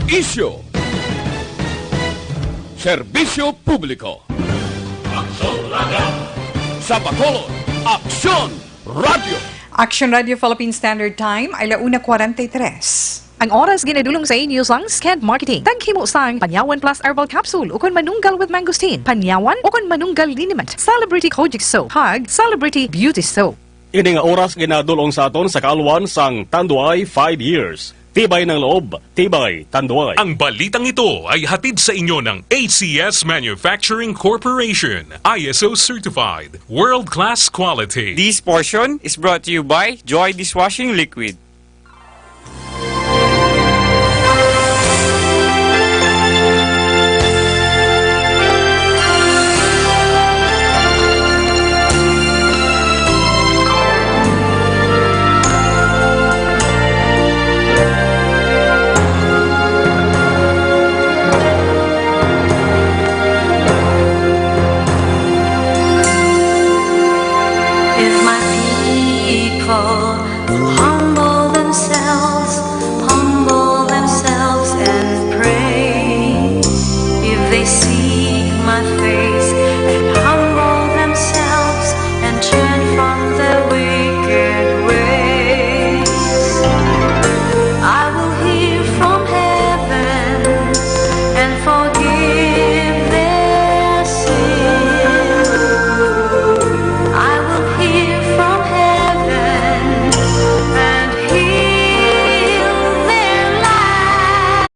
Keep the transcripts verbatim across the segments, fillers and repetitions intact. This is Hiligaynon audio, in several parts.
Isyu. Serbisyo publiko. Aksyon Radio. Sa Bacolod, Aksyon Radio. Action Radio Philippine Standard Time, alauna kwarenta y tres. Ang oras ginadulong sa inyo sang Sked Marketing. Taghimo sang Panyawan Plus Herbal Capsule ukon Manunggal with Mangosteen. Panyawan ukon Manunggal Liniment. Celebrity Kojic Soap. Hug Celebrity Beauty Soap. Ini nga oras ginadulong sa aton sa kaalwan sang Tanduay five years. Tibay ng loob, tibay Tanduay. Ang balitang ito ay hatid sa inyo ng A C S Manufacturing Corporation, I S O certified, world-class quality. This portion is brought to you by Joy Dishwashing Liquid. If my people will humble themselves, humble themselves and pray, if they seek my face and humble themselves and turn from their wicked ways, I will hear from heaven and forgive their sin. I will hear from heaven and heal their land.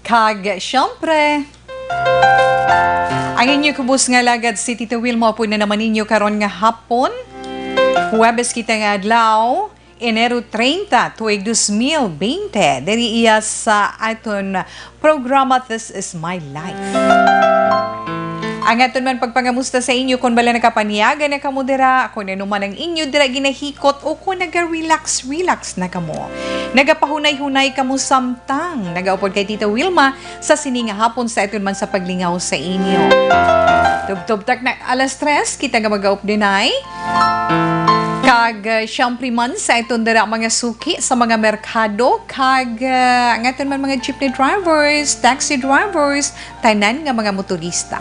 Kag, siyempre, ang inyo kubos nga alagad, si Tita Wilma, upod na naman ninyo karon nga hapon. Huwebes kita nga adlaw, Enero treinta, tuig dos mil bente. Diri iya sa aton programa, This Is My Life. Ang aton man pagpangamusta sa inyo, kung bala nakapanyaga na kamo dira, kung ano man ang inyo dira ginahikot, o kung naga-relax-relax na kamo. Nagapahunay-hunay kamo samtang nagaupod kay Tita Wilma sa sini nga hapon sa aton man sa paglingaw sa inyo. Tubtob tak na alas tres, kita nga mag-updinay. Kag, uh, siyempre man sa aton dira mga suki sa mga merkado, kag, uh, ang aton man mga jeepney drivers, taxi drivers, tanan nga mga motorista.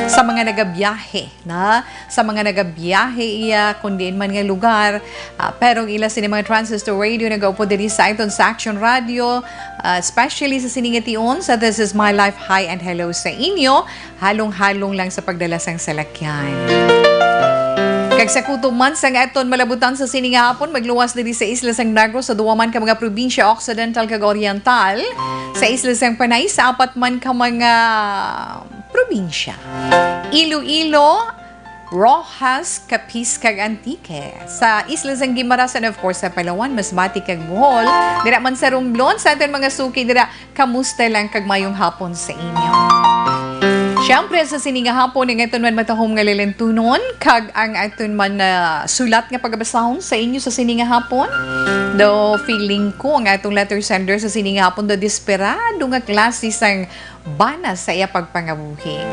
Sa mga nagabiyahe, na, sa mga nagabiyahe iya, kung diin man nga lugar, ah, pero ang ila sini mga transistor radio nagaupod diri sa aton sa Action Radio, ah, especially sa sini nga tion sa This Is My Life. Hi and hello sa inyo. Halong-halong lang sa pagdala sang salakyan. Kag sa kutob man sang aton malabutan sa sini nga hapon, magluwas diri sa isla sang Negros, sa duwa man ka mga probinsya, Occidental kag Oriental, sa isla sang Panay, sa apat man ka mga probinsya: Iloilo, Roxas, Capiz, kag Antique. Sa isla sang Guimaras, and of course, sa Palawan, Masbate, kag Bohol. Dira man sa Romblon, sa aton mga suki dira, kamusta lang kag mayong hapon sa inyo. Siyempre, sa sini nga hapon, ang aton man matahom nga lilintunon, kag ang aton man na sulat nga pagabasahon sa inyo sa sini nga hapon. Do, feeling ko, ang atong letter sender sa sini nga hapon, do, desperado nga klase sang bana sa iya pagpangabuhi.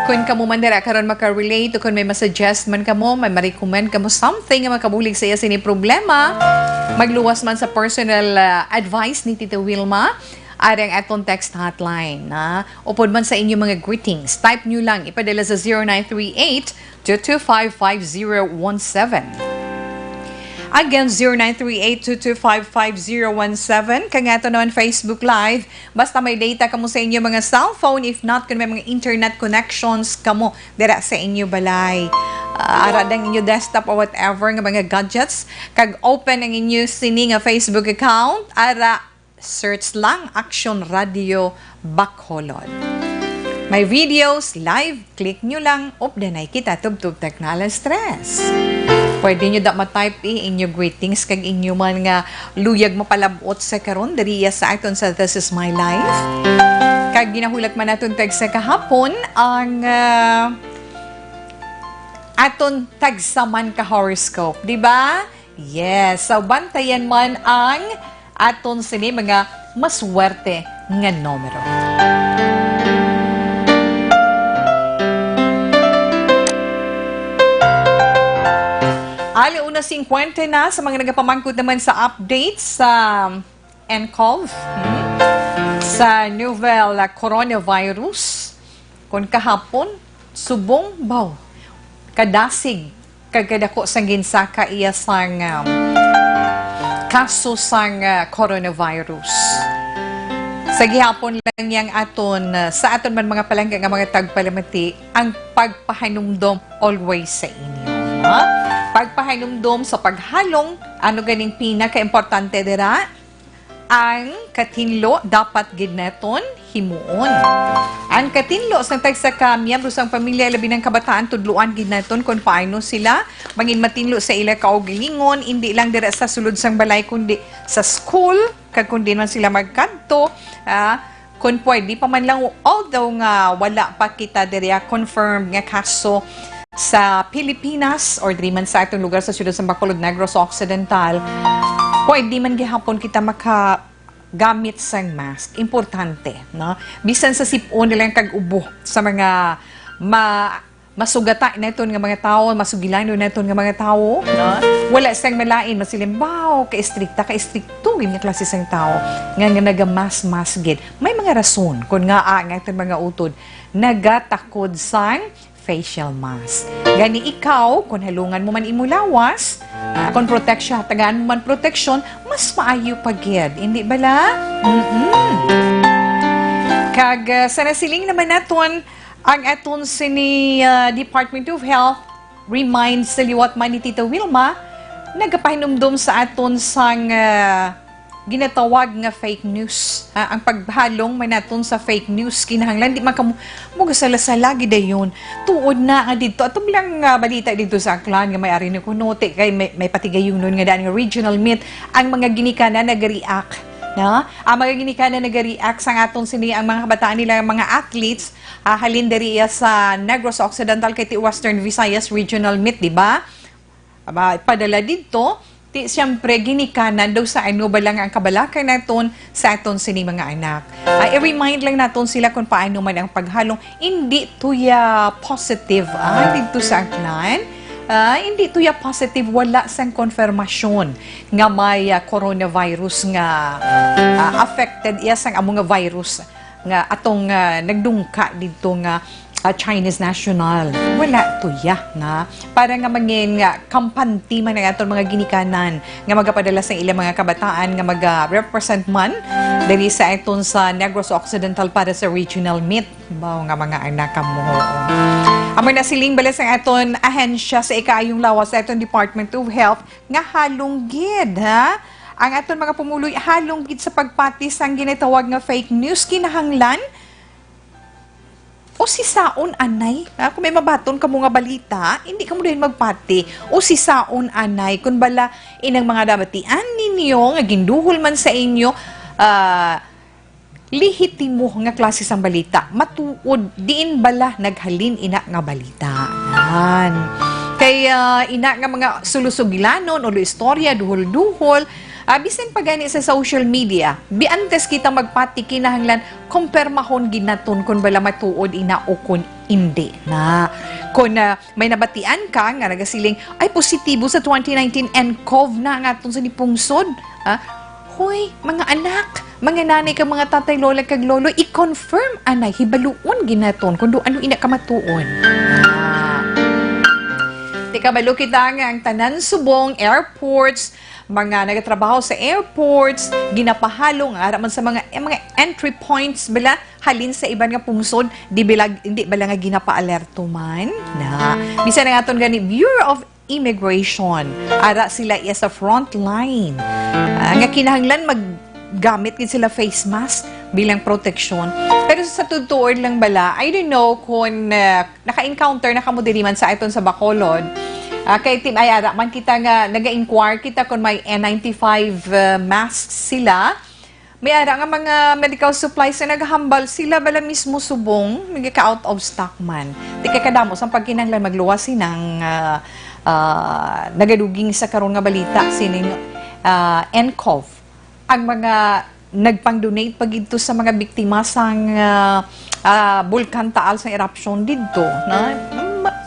Kung kamo man dira karon maka-relate, o kung may masuggest man kamo, may ma-recommend kamo something nga makabulig sa iya sini problema, magluwas man sa personal, ah, advice ni Tita Wilma, ari ang aton text hotline, na upod man sa inyo mga greetings. Type nyo lang, ipadala sa zero nine three eight, two two five, five zero one seven. Again, zero nine three eight, two two five, five zero one seven. Kag ato naman Facebook Live, basta may data kamo sa inyo mga cellphone, if not, kung may mga internet connections kamo dira sa inyo balay, ah, ara dang inyo desktop or whatever nga mga gadgets, kag open ang inyo sini nga Facebook account, ara, search lang Action Radio Bacolod. May videos, live, click nyo lang, updanay kita tubtob tak na alas tres. Pwede nyo da ma-type, eh, inyo greetings kag inyo man nga luyag mapalabot sa karon diriya sa aton sa This Is My Life. Kag ginahulat man naton tag sa kahapon ang, ah, aton tagsa man ka horoscope, di ba? Yes, so bantayan man ang aton sini mga maswerte nga numero. Ala una singkwenta na sa mga nagapamangkot naman sa update sa nCoV, hmm? Sa novel, ah, coronavirus. Kung kahapon, subong baw kadasig kag kadako sang ginsaka iya sang, um, kaso sang, uh, coronavirus. Sa gihapon lang yang aton, uh, sa aton man mga palangga nga mga tagpalamati, ang pagpahanumdom always sa inyo, ha? Pagpahanumdom sa paghalong, ano ganing pinakaimportante dira? Ang katinlo dapat gid naton himuon. Ang katinlo sang tagsa ka miyembro sang pamilya, labi na ang kabataan, tudloan gid naton kon paano sila mangin matinlo sa ila kaugalingon, indi lang dira sa sulod sang balay, kundi sa school, kag kon diin man sila magkadto, ah, kon pwede pa man lang, although nga wala pa kita diri, ah, confirmed nga kaso sa Pilipinas or diri man sa atong lugar sa siyudad sa Bacolod, Negros Occidental, pwede man gihapon kita makagamit sang mask. Importante, no? Bisan sa sip-on na lang kag ubo sa mga ma-, masugata naton nga mga tawo, masugilanon naton nga mga tawo, no? Wala sang malain, masilimbaw, ka-estrikta, ka-estrikto gid nga klase sang tawo nga, nga naga-mask-mask gid. May mga rason kon ngaa ang aton mga utod nagatakod sang facial mask. Gani ikaw, kung halungan mo man imo lawas, ah, kung proteksyon, tagaan mo man proteksyon, mas maayo pa gid. Hindi bala? Mm-mm. Kag, ah, sa nasiling naman naton, ang aton sini, ah, Department of Health reminds sa liwat man ni Tita Wilma, nagapahinumdom sa aton sang, ah, ginatawag nga fake news. Ah, ang paghalong man naton sa fake news, kinahanglan di man kamo magasala-sala gid dayon. Tuod na nga didto, atong lang, ah, balita didto sa Aklan nga may ari ni kuno, ti kay may, may patigayunon nga daan nga regional meet, ang mga ginikanan nag-react Na, ang mga ginikanan nag-react sa aton sini ang mga kabataan nila, mga athletes, ah, halin diri iya sa Negros Occidental kay ti Western Visayas Regional Meet, di ba? Aba, padala didto, ti siyempre ginikanan daw sa ano ba lang ang kabalaka naton sa aton sini mga anak. Ah, i-remind lang naton sila kung paano man ang paghalong, hindi tuya positive, ah, didto sa Aklan. Ah, hindi tuya positive, wala sang konfirmasyon nga may, ah, coronavirus nga, ah, affected iya sang amo nga virus nga atong, ah, nagdungka didto nga, ah, Chinese national. Wala tuya nga para nga mangin nga kampante man ang aton mga ginikanan nga magapadala sa ilang mga kabataan nga maga-represent man diri sa aton sa Negros Occidental para sa regional meet. Baw nga mga anak kamo. Amo na siling bala sa aton ahensya sa ikaayong lawas sa aton Department of Health nga halong gid, ha? Ang aton mga pumuloy halong gid sa pagpati sang ginatawag nga fake news. Kinahanglan usisaon anay, ha? Kung may mabaton kamo nga balita, hindi kamo dayon magpati. Usisaon anay. Kung bala inang mga nabatian ninyo nga ginduhol man sa inyo, ah, lehitimo nga klase sang balita, matuod diin bala naghalin ina nga balita. Yan. Kay, ah, ina nga mga sulosugilanon, ulo istorya, duhol-duhol, ah, bisan pa gani sa social media, bi-, antes kita magpati, kinahanglan kumpirmahon gid naton kon bala matuod ina o kon indi na. Kon, ah, may nabatian ka nga nagasiling, "Ay, positibo sa twenty nineteen N cov na ang aton sa pungsod." Ah, hoy, mga anak, mga nanay kag mga tatay, lola kag lolo, i-confirm anay, hibaluon ginaton kung do ano ina kamatuon. Ah. Ti kabalo kita nga ang tanan subong airports, mga nagatrabaho sa airports, ginapahalong ara man sa mga, eh, mga entry points bala halin sa iban nga pungsod, di bilag, hindi bala nga ginapaalerto man na. Bisan ang aton gani Bureau of Immigration, ara sila iya sa front line, ah, nga kinahanglan maggamit gid sila face mask bilang proteksyon. Pero sa tutuod lang bala, I don't know kung, ah, naka-encounter na kamo diri man sa aton sa Bacolod. Ah, kay Team Ay, ara man kita nga naga-inquire kita kung may N ninety-five, ah, masks sila. May ara nga mga medical supplies nga naghambal sila bala mismo subong nagaka-out of stock man. Di kay kadamo sang pagkinahanglan magluwas sinang, ah, ah, nagaduging sa karon nga balita sining, ah, N cov. Ang mga nagpang-donate pa gid to sa mga biktima sang, ah, ah, Bulkan Taal sang eruption didto, na, ma-,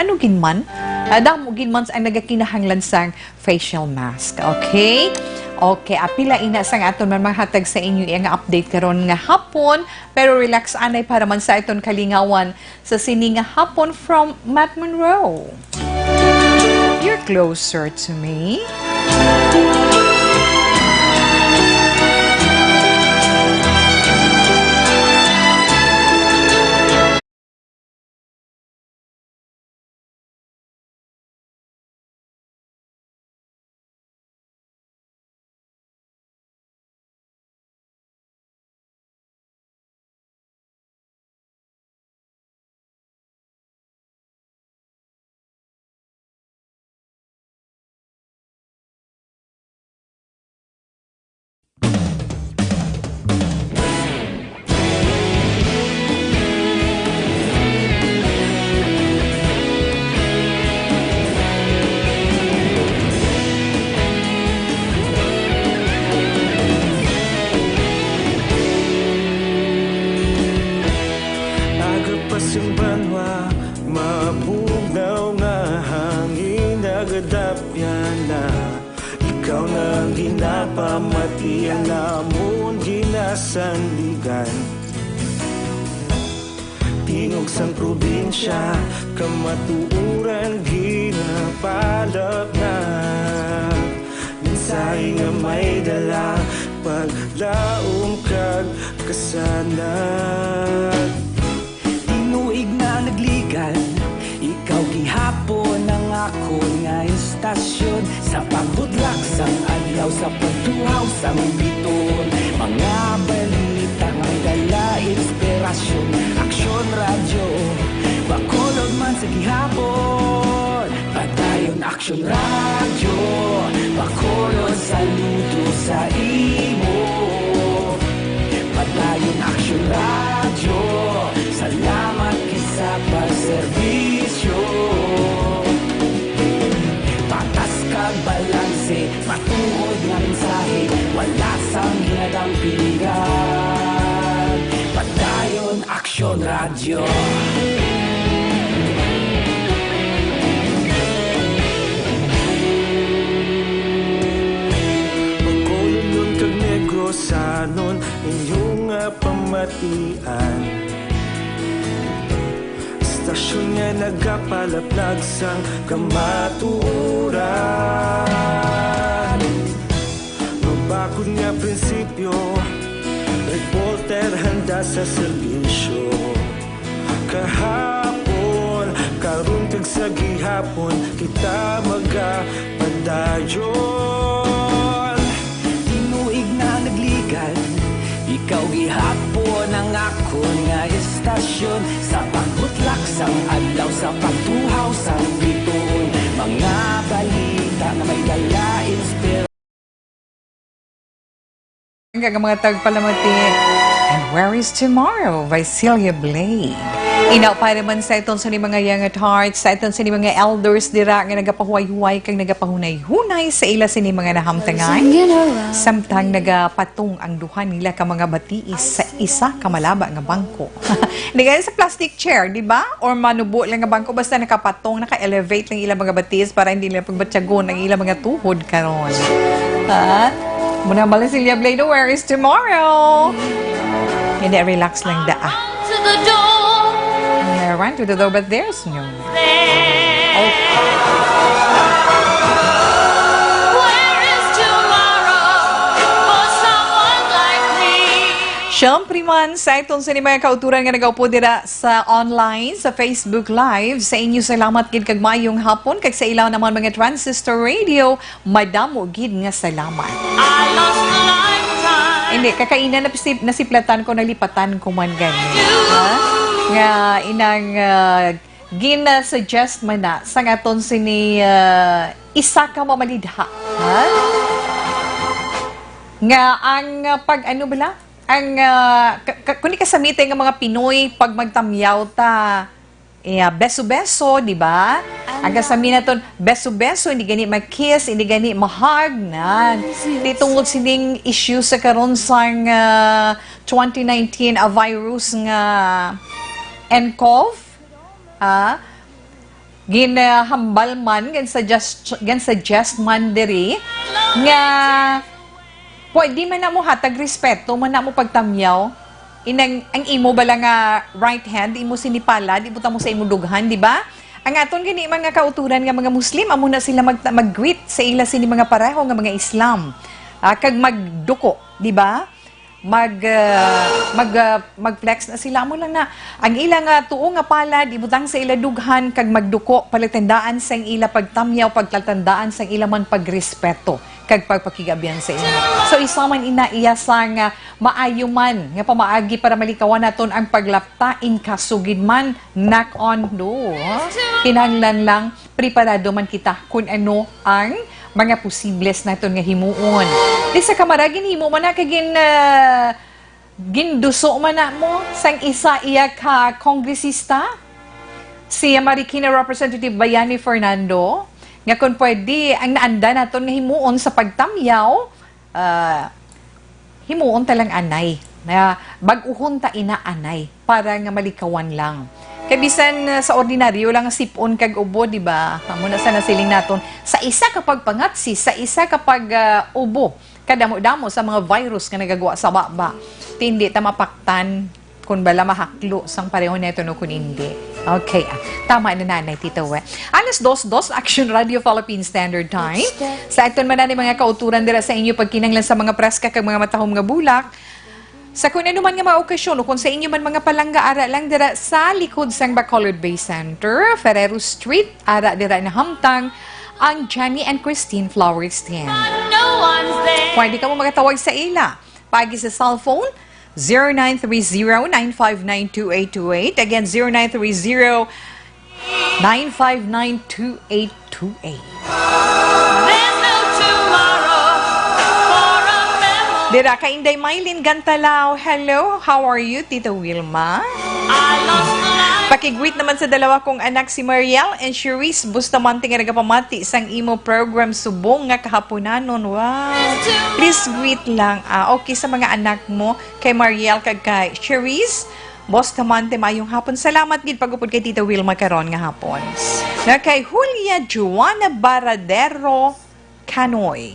ano gid man? Ah, damo gid man ang nagakinahanglan sang facial mask. Okay? Okay, apila ina sang aton man mahatag sa inyo iya nga update karon nga hapon, pero relax anay para man sa aton kalingawan sa sini nga hapon from Matt Monroe. You're closer to me. Aga pa sing banwa, mabugnaw nga hangin nagadapyan na. Ikaw na ang ginapamati, ang amon ginasandigan. Tingog sang probinsya, kamatuoran ginapalapnag. Mensahe nga may dala, paglaom kag kasanag. Tinuig na nagligan, ikaw gihapon ang akon nga istasyon. Sa pagbudlak sang adlaw, sa pagtuhaw sang biton, mga balita nga dala inspirasyon. Aksyon Radyo, Bacolod man sa gihapon. Padayon Aksyon Radyo, Bacolod, saludo sa imo. An estasyon nga nagapalaplag sang kamatuoran. Mabakod nga prinsipyo, reporter handa sa serbisyo. Kahapon, karon kag sa gihapon, kita magapadayon. Tinuig na nagligad, ikaw gihapon ang akon nga estasyon. Sa pagbutlak sang adlaw, sa pagtuhaw sang bituon, mga balita nga may dala inspirasyon. Ang mga tagpalamati, And Where Is Tomorrow by Celia Blade. Inaw pa naman sa iton sa ni mga young at heart, sa iton sa ni mga elders dira nga nagapahuway-huway kag nagapahunay-hunay sa ila sini mga nahamtangan. Samtang nagapatung ang duha nila ka mga batiis sa isa ka malaba nga bangko. Hindi kaya sa plastic chair, di ba? Or manubo lang nga bangko, basta nakapatong, naka-elevate lang ila mga batiis para hindi nila pagbatyagon ang ila mga tuhod karon. Ha? Muna ba Celia Blade, Where Is Tomorrow? Hindi, relax lang da. Ah. To the door. I ran to the door, but there's no there. Okay. Where is tomorrow for someone like me? Siyempre man, sa iton sa ni mga kauturan nga nagaupo dira sa online, sa Facebook Live, sa inyo salamat gid kag maayong hapon, kag sa ilaw naman mga Transistor Radio, madamo gid nga salamat. I lost a lifetime. Hindi, kakaina na nasip-, nasiplatan ko, nalipatan ko man gani. Ha? Nga inang, ah, gina-suggest man na sang aton sini, ah, isa ka mamalidha. Ha? Nga ang, ah, pag ano bala? Ang, ah, ka-, ka-, kuni kasamite nga mga Pinoy, pag magtamyaw ta, eh, ah, beso-beso, di ba? Ang kasami naton, beso-beso, hindi gani ma-kiss, hindi gani ma-hug, na. Di tungod sining issue sa karon sang, ah, twenty nineteen, a virus nga nCoV, ah, ginahambal man, gin-suggest, gin-suggest man diri nga pwede man na mo hatag respeto, man na mo pagtamyaw. Inang, ang imo bala nga right hand, imo sini palad, ibutang mo sa imo dughan, di ba? Ang aton gani mga kauturan nga mga Muslim, amo na sila mag-, mag-greet sa ila sini mga pareho nga mga Islam. Ah, kag magduko, di ba? Mag, ah, mag, ah, mag-flex na sila. Amo lang na. Ang ila nga tuo nga palad, ibutang sa ila dughan, kag magduko, palatandaan sang ila pagtamyaw, pagtatandaan sang ila man pagrespeto, kag pagpakig-abyan sa inyo. So, isa man ina iya sang, ah, maayo man nga pamaagi para malikawan naton ang paglapta in kaso gid man, knock on door. Kinahanglan lang preparado man kita kun ano ang mga posibles naton nga himuon. Di sa kamara, ginhimo man na kay gin-, ah, ginduso man na mo sang isa iya ka kongresista, si Marikina Representative Bayani Fernando, nga kung pwede, ang naanda naton nga himuon sa pagtamyaw, ah, himuon ta lang anay, na bag-uhon ta ina anay para nga malikawan lang. Kay bisan, ah, sa ordinaryo lang nga sipon kag ubo, di ba? Amo na sa nasiling naton, sa isa ka pagpangatsi, sa isa ka pag, ah, ubo, kadamo-damo sa mga virus nga nagagwa sa baba. Ti hindi ta mapaktan kung bala mahaklo sang pareho neto, no, kung hindi. Okay, ah, tama na, Nanay Tito, eh. Alas dos, dos, Action Radio Philippine Standard Time. Sa aton man ni mga kauturan dira sa inyo pagkinahanglan sa mga preska kag mga matahom nga bulak. Sa kung ano man nga mga okasyon o kung sa inyo man mga palangga, ara lang dira sa likod sang Bacolod Bay Center, Ferrero Street, ara dira nahamtang ang Johnny and Christine Flower Stand. No one's there. Pwede ka mo magatawag sa ila. Pagi sa cellphone, zero nine three zero nine five nine two eight two eight. Again, zero nine three zero nine five nine two eight two eight. There's no tomorrow for a memory. Dira kay Inday Mylene Gantalaw. Hello, how are you, Tita Wilma? I lost my life. Pakigreet naman sa dalawa kong anak, si Mariel and Cherise Bustamante, nga nagapamati sang imo program subong nga kahaponanon. Wow. Please greet lang. Ah, okay, sa mga anak mo, kay Mariel kag kay Cherise Bustamante, maayong hapon. Salamat gid pag-upod kay Tita Wilma karon nga hapon. Na kay Julia Joanna Baradero Canoy.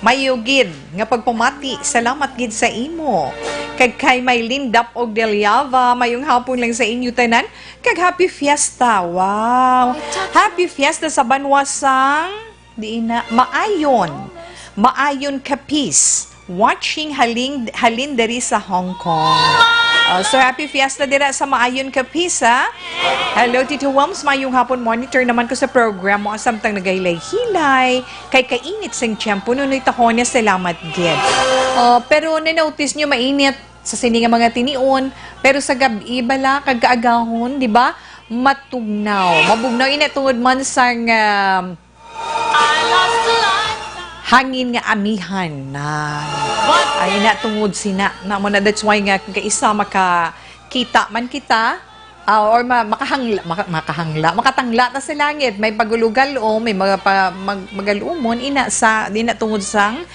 Mayo gid nga pagpamati. Salamat gid sa imo. Kag kay Maylin Dap og Deliava, mayong hapon lang sa inyo tanan, kag happy fiesta. Wow! Happy fiesta sa banwa sang, di na, Maayon. Maayon, Capiz. Watching halin, halin diri sa Hong Kong. Oh, so, happy fiesta dira sa Maayon, Capiz, ha? Hello, Tito Wams. Mayong hapon. Monitor naman ko sa program mo. Samtang nagahilay-hilay. Kay kainit sing tiyempo, Nunoy Tahona, salamat gid. Oh, pero na-notice nyo, mainit sa sini nga mga tinion, pero sa gab-i bala, kag kaagahon, di ba? Matugnaw. Mabugnaw ina tungod man sang, ah, hangin nga amihan na. Ay na tungod sina. Na mo na, that's why nga kaisa makakita man kita, ah, or ma-, makahangla, maka-, makahangla, makatangla ta sa langit. May pagulugal o may mga pa-, mag-, magalumon ina sa, di na tungod sang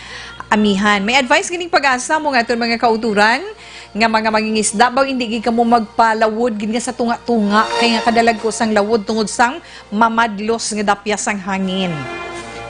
amihan. May advice ganing Pag-asa mo nga aton mga kauturan nga mga mangingisda ba, hindi gid kamo magpalawod gid nga sa tunga-tunga, kay nga kadalagko sang lawod tungod sang mamadlos nga dapya sang hangin.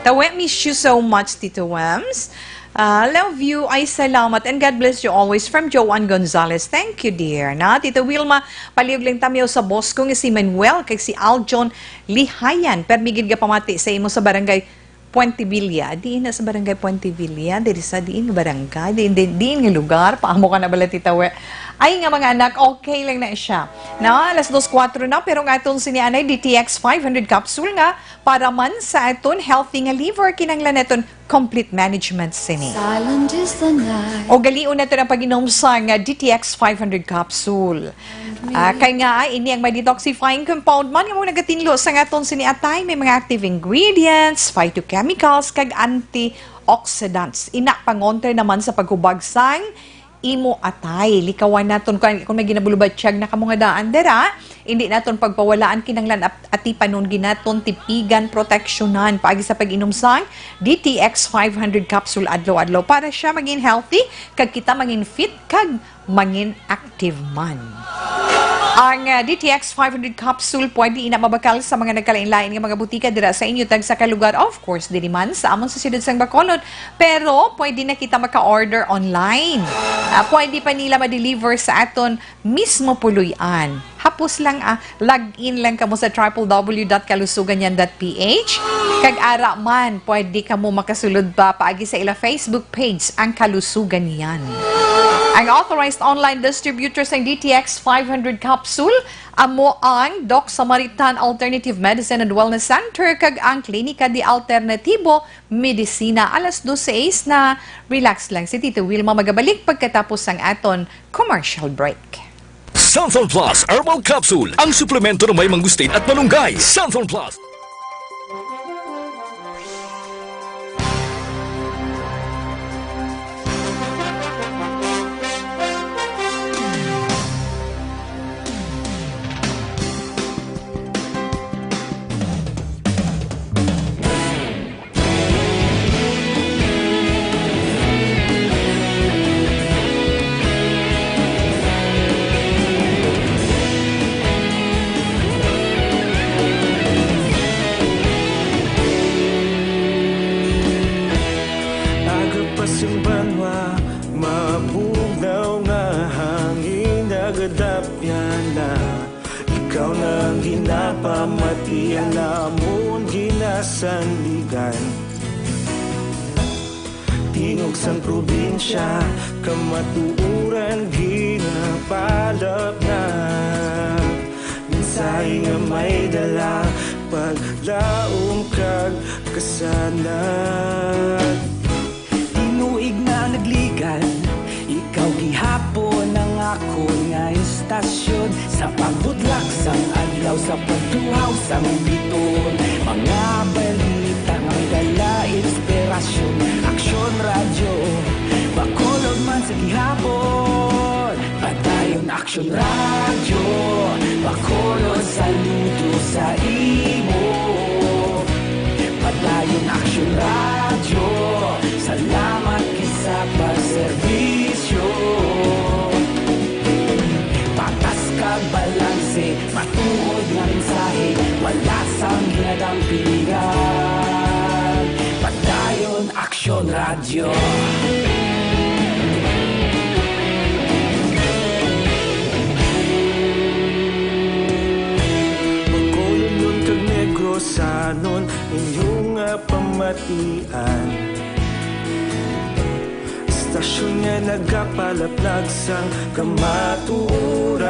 Tawe, miss you so much, Tito Wems. Ah, love you. Ay, salamat. And God bless you always. From Joanne Gonzalez. Thank you, dear. Na, Tito Wilma, palihog lang tamiyaw sa boss ko nga si Manuel kag si Aljon Lihayan. Permi gid nga pamati sa imo sa barangay Puente Villa. Diin na sa barangay Puente Villa? Diri sa diin nga barangay? Diin, diin, diin nga lugar? Paamo ka na bala, Tita We? Ay, nga mga anak, okay lang na siya. Na, alas dos kuwatro na, pero nga aton sini anay D T X five hundred capsule nga para man sa aton healthy nga liver, kinahanglan naton complete management sini. Silent is the night. O galion naton ang pag-inom sang D T X five hundred capsule. Ah, kay nga, ay, ini ang may detoxifying compound man nga mo nagatinlo sa aton sini atay. May mga active ingredients, phytochemicals, kag antioxidants. Ina, pangontra naman sa paghubag sang imo atay. Likawan naton kung, kung may ginabulubatyag na kamo nga daan dira, hindi naton pagpawalaan, kinahanglan ap-, atipanon gid naton, tipigan, proteksyonan paagi sa pag-inom sang D T X five hundred capsule adlaw-adlaw para siya maging healthy kag kita maging fit kag mangin-active man. Ang, ah, D T X five hundred capsule pwede ina mabakal sa mga nagkalain-lain nga mga butika dira sa inyo tagsa ka lugar. Of course, diri man sa amon sa siyudad sang Bacolod. Pero pwede na kita maka-order online. Ah, pwede pa nila ma-deliver sa aton mismo puloy-an. Hapos lang, ah, log in lang kamo sa triple W dot kalusuganyan dot P H. Kag ara man, pwede kamo makasulod pa paagi sa ila Facebook page, Ang Kalusugan Yan. Ang authorized online distributor sang D T X five hundred capsule amo ang Doc Samaritan Alternative Medicine and Wellness Center kag ang Klinika de Alternativo Medicina. Alas dos seis na, relax lang si Tito Wilma, magabalik pagkatapos sang aton commercial break. Santhon Plus Herbal Capsule, ang suplemento na may mangustin at malunggay. Santhon Plus. Agapas ang banwa, mabugnaw nga hangin, nagadapyan na. Ikaw na ang ginapamati, ang amon ginasandigan. Tingog sang probinsya, kamatuoran ginapalapnag. Mensahe nga may dala, paglaom kag kasanag. Tinuig na nagligan, ikaw gihapon ang akon nga istasyon. Sa pagbudlak sang adlaw, sa pagtuhaw sang biton, mga balita nga dala inspirasyon. Aksyon Radyo, Bacolod man sa gihapon. Padayon Aksyon Radyo, Bacolod, saludo sa imo. Padayon Aksyon Radyo, salamat gid sa pagserbisyo. Patas kag balanse, matuod nga mensahe, wala sang ginadampigan. Padayon Aksyon Radyo. Sanon inyo nga pamatian, istasyon nga nagapalaplag sang kamatuoran.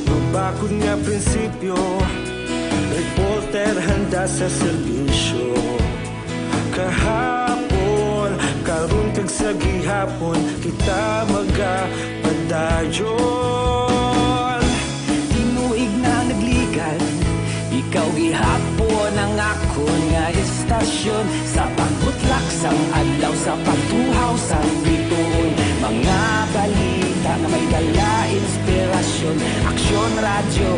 Mabakod nga prinsipyo, reporter handa sa serbisyo. Kahapon, karon kag sa gihapon, kita magapadayon. Tinuig na nagligan, ikaw gihapon ang akon nga istasyon. Sa pagbutlak sang adlaw, sa pagtuhaw sang bituon, mga balita nga may dala inspirasyon. Aksyon Radyo,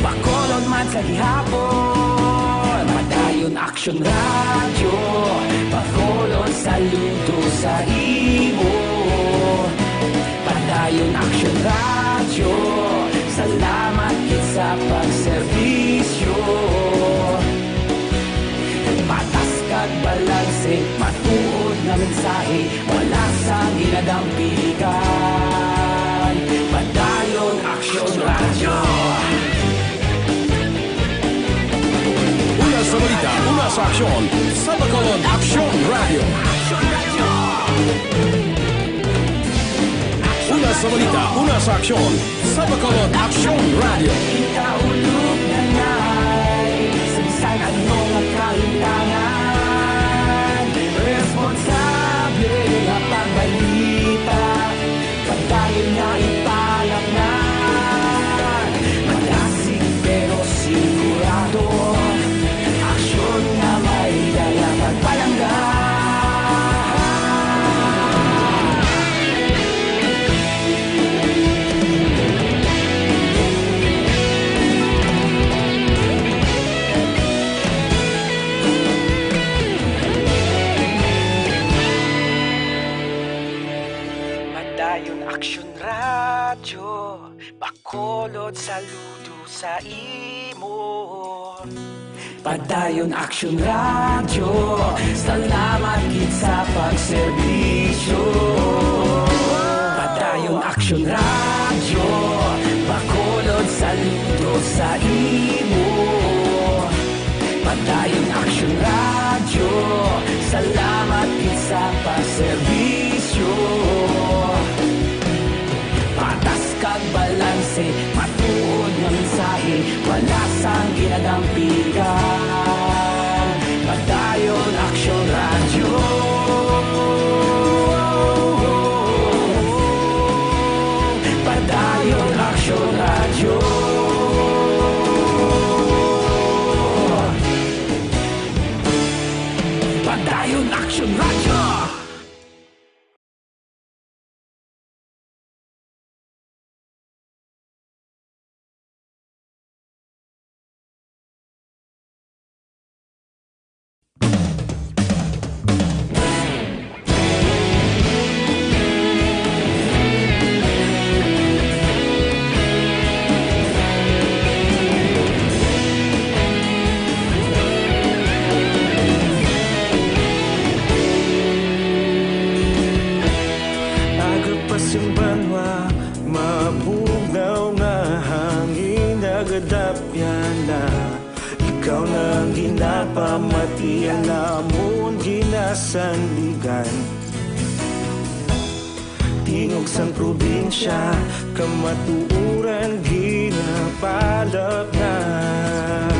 Bacolod man sa gihapon. Padayon Aksyon Radyo, Bacolod, saludo sa imo. Padayon Aksyon Radyo, salamat gid sa pagserbisyo. Patas kag balanse, matuod nga mensahe, wala sang ginadampigan. Padayon Aksyon Radyo. Una sa balita, una sa aksyon, sa Bacolod Aksyon Radyo. Una sa balita, una sa aksyon, sa Bacolod Aksyon Radyo. Kaulog na na'y sa bisan ano nga kahintangan, responsable nga pagbalita. Padayon nga ipalatnag, madasig pero sigurado. Aksyon nga may dala pagpalangga. Padayon Aksyon Radyo, Bacolod, saludo sa imo. Padayon Aksyon Radyo, salamat gid sa pagserbisyo. Padayon Aksyon Radyo, Bacolod, saludo sa imo. Padayon Aksyon Radyo, salamat gid sa pagserbisyo. Patas kag balanse, matuod nga mensahe, wala sang ginadampigan. Padayon Aksyon Radyo. Padayon Aksyon Radyo. Padayon Aksyon Radyo. Aga pa sing banwa, mabugnaw nga hangin nagadapyan na. Ikaw na ang ginapamatian namon ginasandigan. Tingog sang probinsya, kamatuoran ginapalapnag.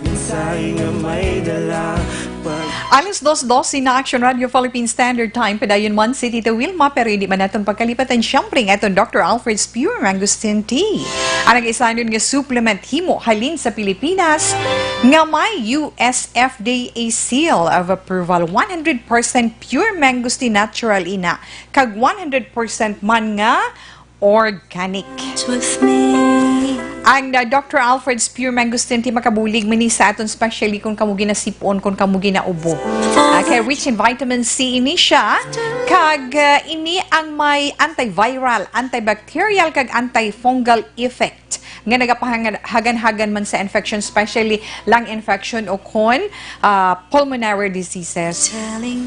Mensahe nga may dala pag- Alas dos doce na, Action Radio Philippine Standard Time. Padayon man si Tita Wilma, pero hindi man naton pagkalipatan, siyempre, ang aton Doctor Alfred's Pure Mangosteen Tea. Ang nagaisanon nga supplement himo halin sa Pilipinas nga may U S F D A seal of approval, one hundred percent pure mangosteen natural ina, kag one hundred percent man nga organic. With me. Ang, uh, Doctor Alfred's Pure Mangosteen Tea makabulig man ni sa aton, especially kung kamo ginasipon, kung kamo ginaubo. Ah, kay rich in vitamin C ini siya, kag, uh, ini ang may antiviral, antibacterial, kag antifungal effect. nga nagapahagan-hagan man sa infection, especially lung infection o kon, ah, pulmonary diseases.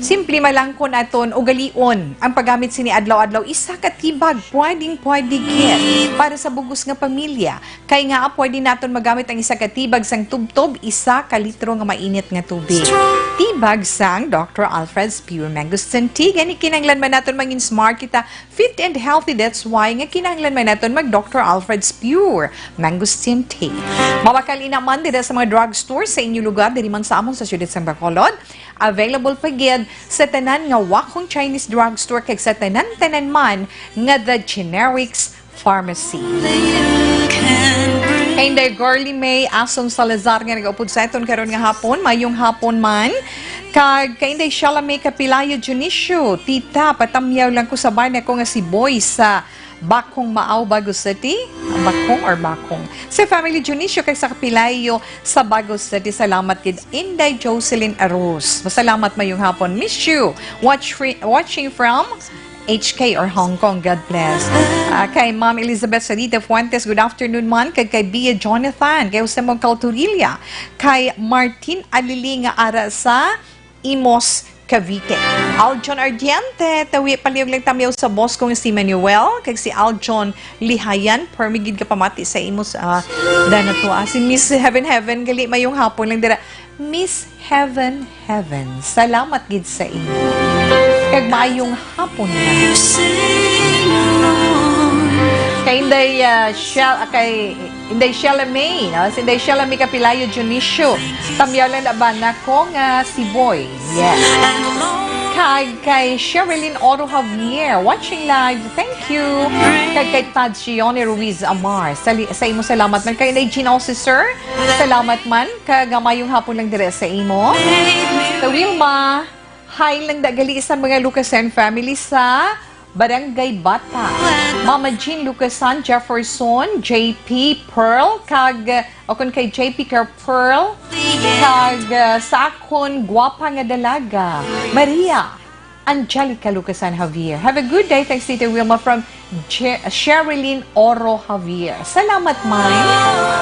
Simple man lang kon aton ugalion ang paggamit sini adlaw-adlaw, isa ka tibag, pwedeng-pwede gid para sa bugos nga pamilya. Kay nga, pwede naton magamit ang isa ka tibag sang tubtob, isa ka litro nga mainit nga tubig. Tibag sang Doctor Alfred's Pure Mangosteen Tea. Gani, kinahanglan man naton mangin smart kita, fit and healthy. That's why nga kinahanglan man naton mag Doctor Alfred's Pure Mangosteen Tea. Mabakal ina man dira sa mga drugstore sa inyo lugar, diri man sa amon sa siyudad sang Bacolod. Available pa gid sa tanan nga Wakong Chinese Drugstore kag sa tanan-tanan man nga The Generics Pharmacy. Kay Inday Girly May Ason Salazar nga nagaupod sa aton karon nga hapon, mayong hapon man. Kag kay Inday Shalame Kapilayo Dionisio, tita, patamyaw lang ko sa bana ko nga si Boy sa Bakong Maaw, Bago City. Bakong or Bakong? Sa family Dionisio kag sa Kapilayo sa Bago City. Salamat gid, Inday Jocelyn Arroz. Masalamat, mayong hapon. Miss you. Watch fri-, watching from H K or Hong Kong. God bless. Ah, kay Ma'am Elizabeth Sarita Fuentes, good afternoon man. Kag kay Bia Jonathan, kay Jose Mong Calturilla, kay Martin Alili nga ara sa Imus, Cavite. Aljon Ardiente, tawi palihog lang tamyaw sa boss kong si Manuel, kag si Aljon Lihayan, permi gid ka pamati sa Imus, ah, dana to, ah. Si Miss Heaven Heaven, gali mayong hapon lang dira. Miss Heaven Heaven, salamat gid sa imo. Kag maayong hapon na. Kay Inday, ah, Shell, ah, kay Inday Shella May, no? Si Inday Shella May Kapilayo Dionisio. Tamyaw lang na ba na ko nga si Boy? Yes. Kag kay Sherilyn Oro Javier, watching live. Thank you. Kag kay Tad Shione Ruiz Amar. Sa, li- sa imo salamat man. Kay Inday Jean Officer, salamat man. Kag mayong hapon lang dire sa imo. Sa Wilma, hi lang da gali sa mga Lucasen family sa Barangay Bata. Mama Jean Lucasan, Jefferson, J P, Pearl, kag, o kun kay J P kag Pearl, kag, uh, sa akon gwapa nga dalaga, Maria Angelica Lucasan Javier. Have a good day. Thanks, Tita Wilma, from Je- Sherilyn Oro Javier. Salamat, man.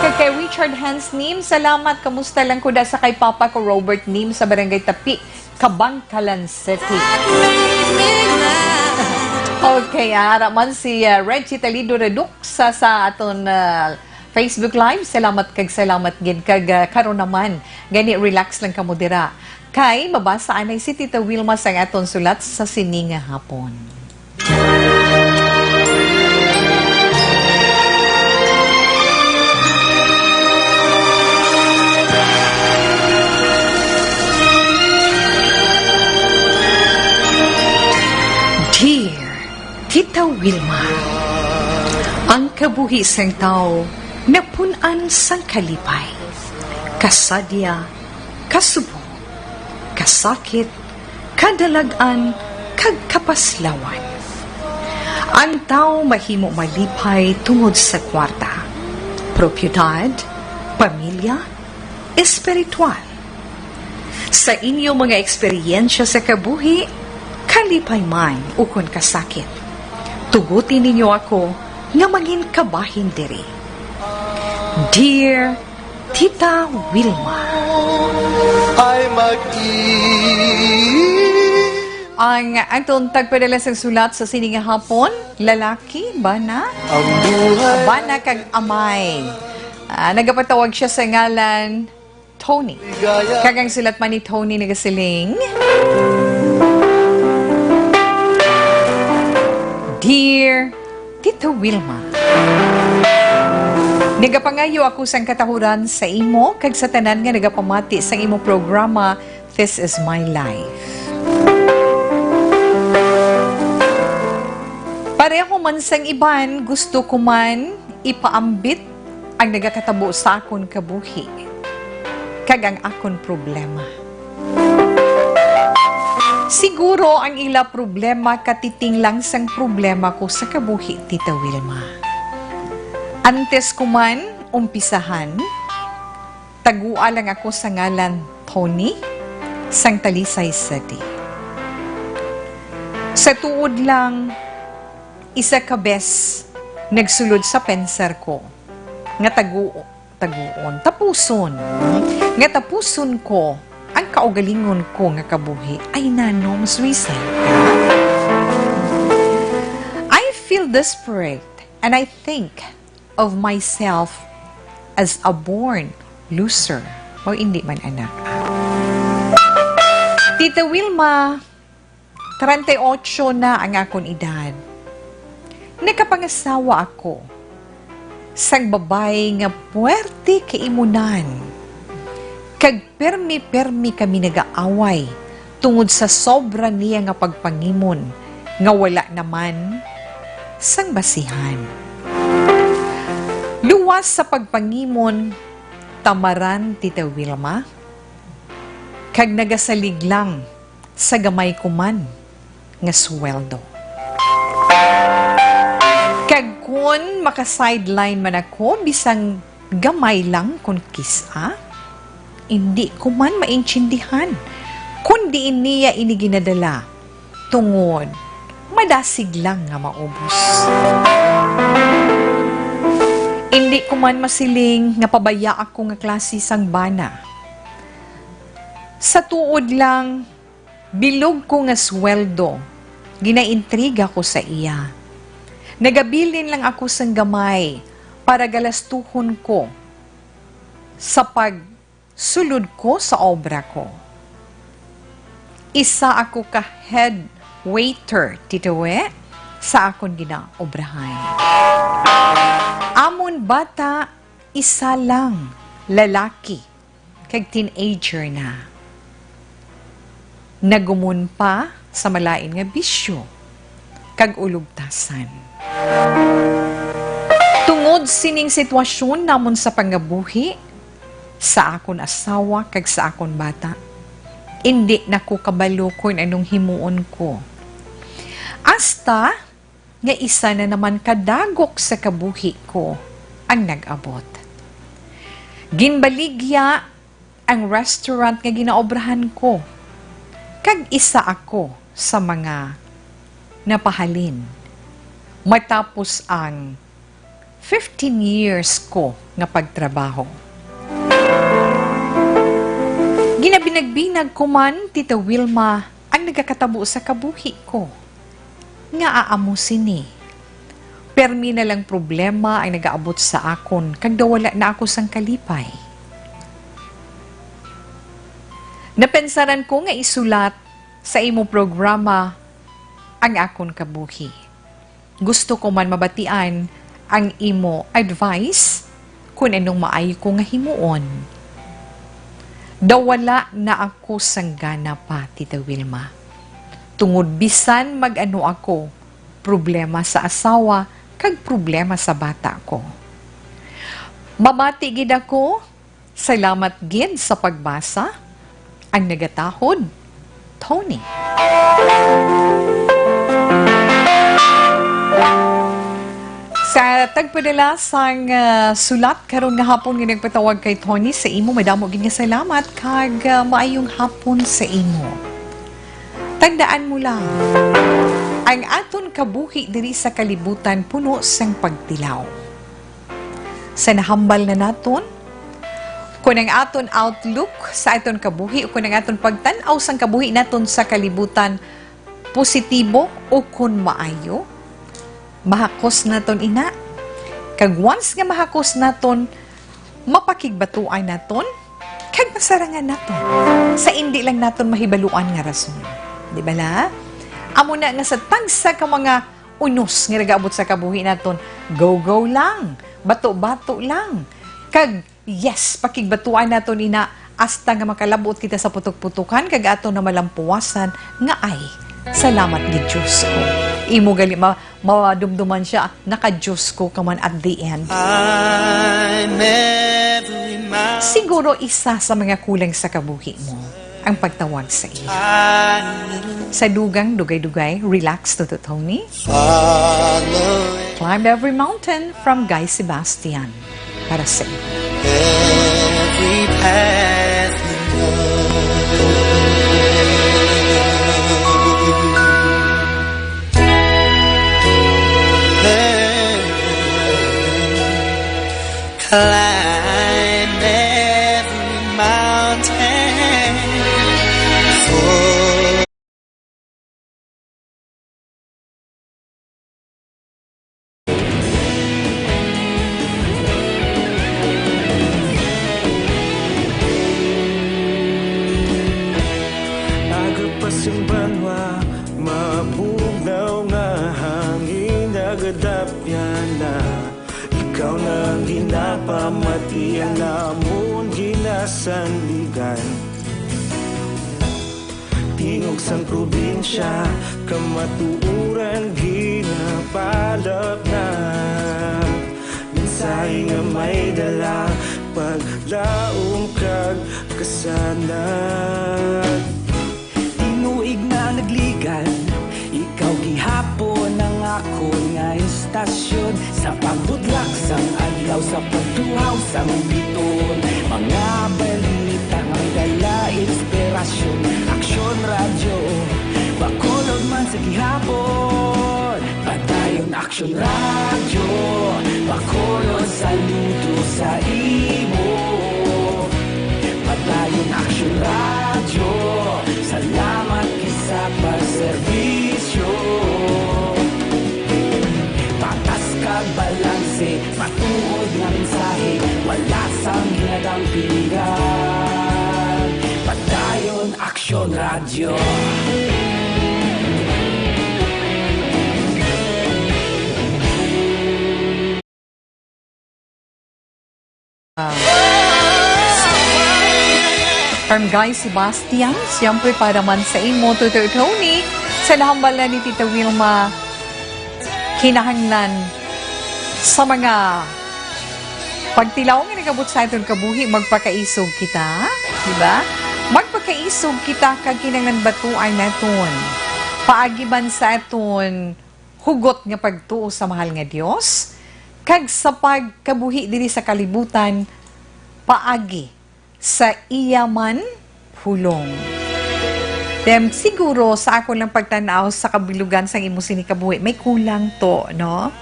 Kag kay Richard Hans Nim, salamat. Kamusta lang ko da sa kay Papa ko, Robert Nim, sa Barangay Tapi, Kabankalan City. Okay, ah, ara man si, ah, Reggie Talido Reduk sa, sa aton, ah, Facebook Live. Salamat kag salamat gid. Kag, ah, karon naman, gani relax lang kamo dira. Kay mabasa anay si Tita Wilma sang aton sulat sa sini nga hapon. Dear Tita Wilma, ang kabuhi sang tawo napun-an sang kalipay, kasadya, kasubong, kasakit, kadalag-an, kag kapaslawan. Ang tawo mahimo malipay tungod sa kwarta, propiedad, pamilya, espiritual. Sa inyo mga eksperyensya sa kabuhi, kalipay man ukon kasakit, tuguti ninyo ako nga mangin kabahin diri. Dear Tita Wilma. Ay mag-i- Ang aton tagpadala sang sulat sa sini nga hapon, lalaki, bana? Ang buhay. Bana kag amay. Ah, nagapatawag siya sa ngalan Tony. Kag ang sulat man ni Tony nagasiling, Dear Tito Wilma, nagapangayo ako sang katahuran sa imo kag sa tanan nga nagapamati sang imo programa, This Is My Life. Pareho man sang iban, gusto ko man ipaambit ang nagakatabo sa akon kabuhi kag ang akon problema. Siguro ang ila problema katiting lang sang problema ko sa kabuhi, Tita Wilma. Antes ko man umpisahan, tagua lang ako sa ngalan Tony, sang Talisay City. Sa tuod lang, isa ka bes nagsulod sa pensar ko nga tagu-, taguon, tapuson, nga tapuson ko ang kaugalingon ko nga kabuhi. Ay, nanom, suicide ka? I feel desperate and I think of myself as a born loser. O, hindi man, anak. Tita Wilma, treinta y ocho na ang akon edad. Nakapangasawa ako sang babayi nga puwerte kaimunan, kag permi-permi kami nagaaway tungod sa sobra niya nga pagpangimon nga wala naman sang basihan. Luwas sa pagpangimon, tamaran, Tita Wilma, kag nagasalig lang sa gamay ko man nga sweldo. Kag kun maka-sideline man ako, bisan gamay lang kun kis-a, indi ko man maintindihan kon diin niya ini ginadala, tungod madasig lang nga maubos. Indi ko man masiling nga pabaya ako nga klase sang bana. Sa tuod lang, bilog ko nga sweldo, ginaintriga ko sa iya. Nagabilin lang ako sang gamay para galastuhon ko sa pagsulod ko sa obra ko. Isa ako ka head waiter, Tita Wi, sa akon ginaobrahan. Amon bata, isa lang, lalaki, kag teenager na. Nagumon pa sa malain nga bisyo kag ulogtasan. Tungod sining sitwasyon namon sa pangabuhi, sa akon asawa kag sa akon bata, indi na ko kabalo kon anong himuon ko. Hasta nga isa na naman ka dagok sa kabuhi ko ang nag-abot. Ginbaligya ang restaurant nga ginaobrahan ko, kag isa ako sa mga napahalin matapos ang fifteen years ko nga pagtrabaho. Ginabinagbinag ko man, Tita Wilma, ang nagakatabo sa kabuhi ko. Ngaa amo sini? Permi na lang problema ang nagaabot sa akon, kag daw wala na ako sang kalipay. Napensaran ko nga isulat sa imo programa ang akon kabuhi. Gusto ko man mabatian ang imo advice kon anong maayo ko nga himuon. Daw wala na ako sang gana pa, Tita Wilma. Tungod bisan mag-ano ako, problema sa asawa kag problema sa bata ko. Mabati gid ako. Salamat gid sa pagbasa. Ang nagatahod, Tony. Sa tagpadala sang, ah, sulat karon nga hapon nga nagpatawag kay Tony, sa imo madamo gid nga salamat kag, ah, maayong hapon sa imo. Tandaan mo lang, ang aton kabuhi diri sa kalibutan puno sang pagtilaw. Sa nahambal na naton, kon ang aton outlook sa aton kabuhi o kon ang aton pagtan-aw sang kabuhi naton sa kalibutan positibo o kon maayo, mahakos naton ina. Kag once nga mahakos naton, mapakigbatuan naton kag masarangan naton sa indi lang naton mahibaluan nga rason. Di bala? Amo na nga sa tagsa ka mga unos nga nagaabot sa kabuhi naton, go-go lang, bato-bato lang. Kag yes, pakigbatuan naton ina hasta nga makalab-ot kita sa putok-putokan kag aton na malampuwasan nga, "Ay, salamat gid, Diyos ko." Imo gali ma-, madumduman siya, "Naka-Diyos ko ka man at the end." I never remind Siguro isa sa mga kulang sa kabuhi mo ang pagtawag sa iya. Sa dugang dugay-dugay, relax, Toto Tony. Follow Climb Every Mountain from Guy Sebastian. Para sa iyo. Every path you know. Sandigan. Tingog sang probinsya, kamatuoran ginapalap na. Mensahe nga may dala, paglaom kag kasanag. Tinuig na nagligan, ikaw gihapon ang akon nga istasyon. Sa pagbutlak sang adlaw, sa pagtuhaw sang biton, mga balita nga may dala inspirasyon. Aksyon Radyo, Bacolod man sa gihapon. Padayon Aksyon Radyo, Bacolod, saludo sa imo. Padayon Aksyon Radyo, salamat sa pagserbisyo. Patas kag balanse, matuod nga mensahe, wala sang ginadampingan. Padayon Aksyon Radyo. Ah. From Guy Sebastian, siyempre para man sa imo, Tutor Tony, sa nahambal na ni Tita Wilma, kinahanglan sa mga pagtilaw nga nagabot sa aton kabuhi, magpakaisog kita, di ba? Magpakaisog kita kag kinahanglan batuan naton paagi man sa aton hugot nga pagtuo sa mahal nga Dios, kag sa pagkabuhi diri sa kalibutan paagi sa iya man pulong. Then, siguro sa akon lang pagtan-aw sa kabilugan sang imo sini kabuhi, may kulang to, no?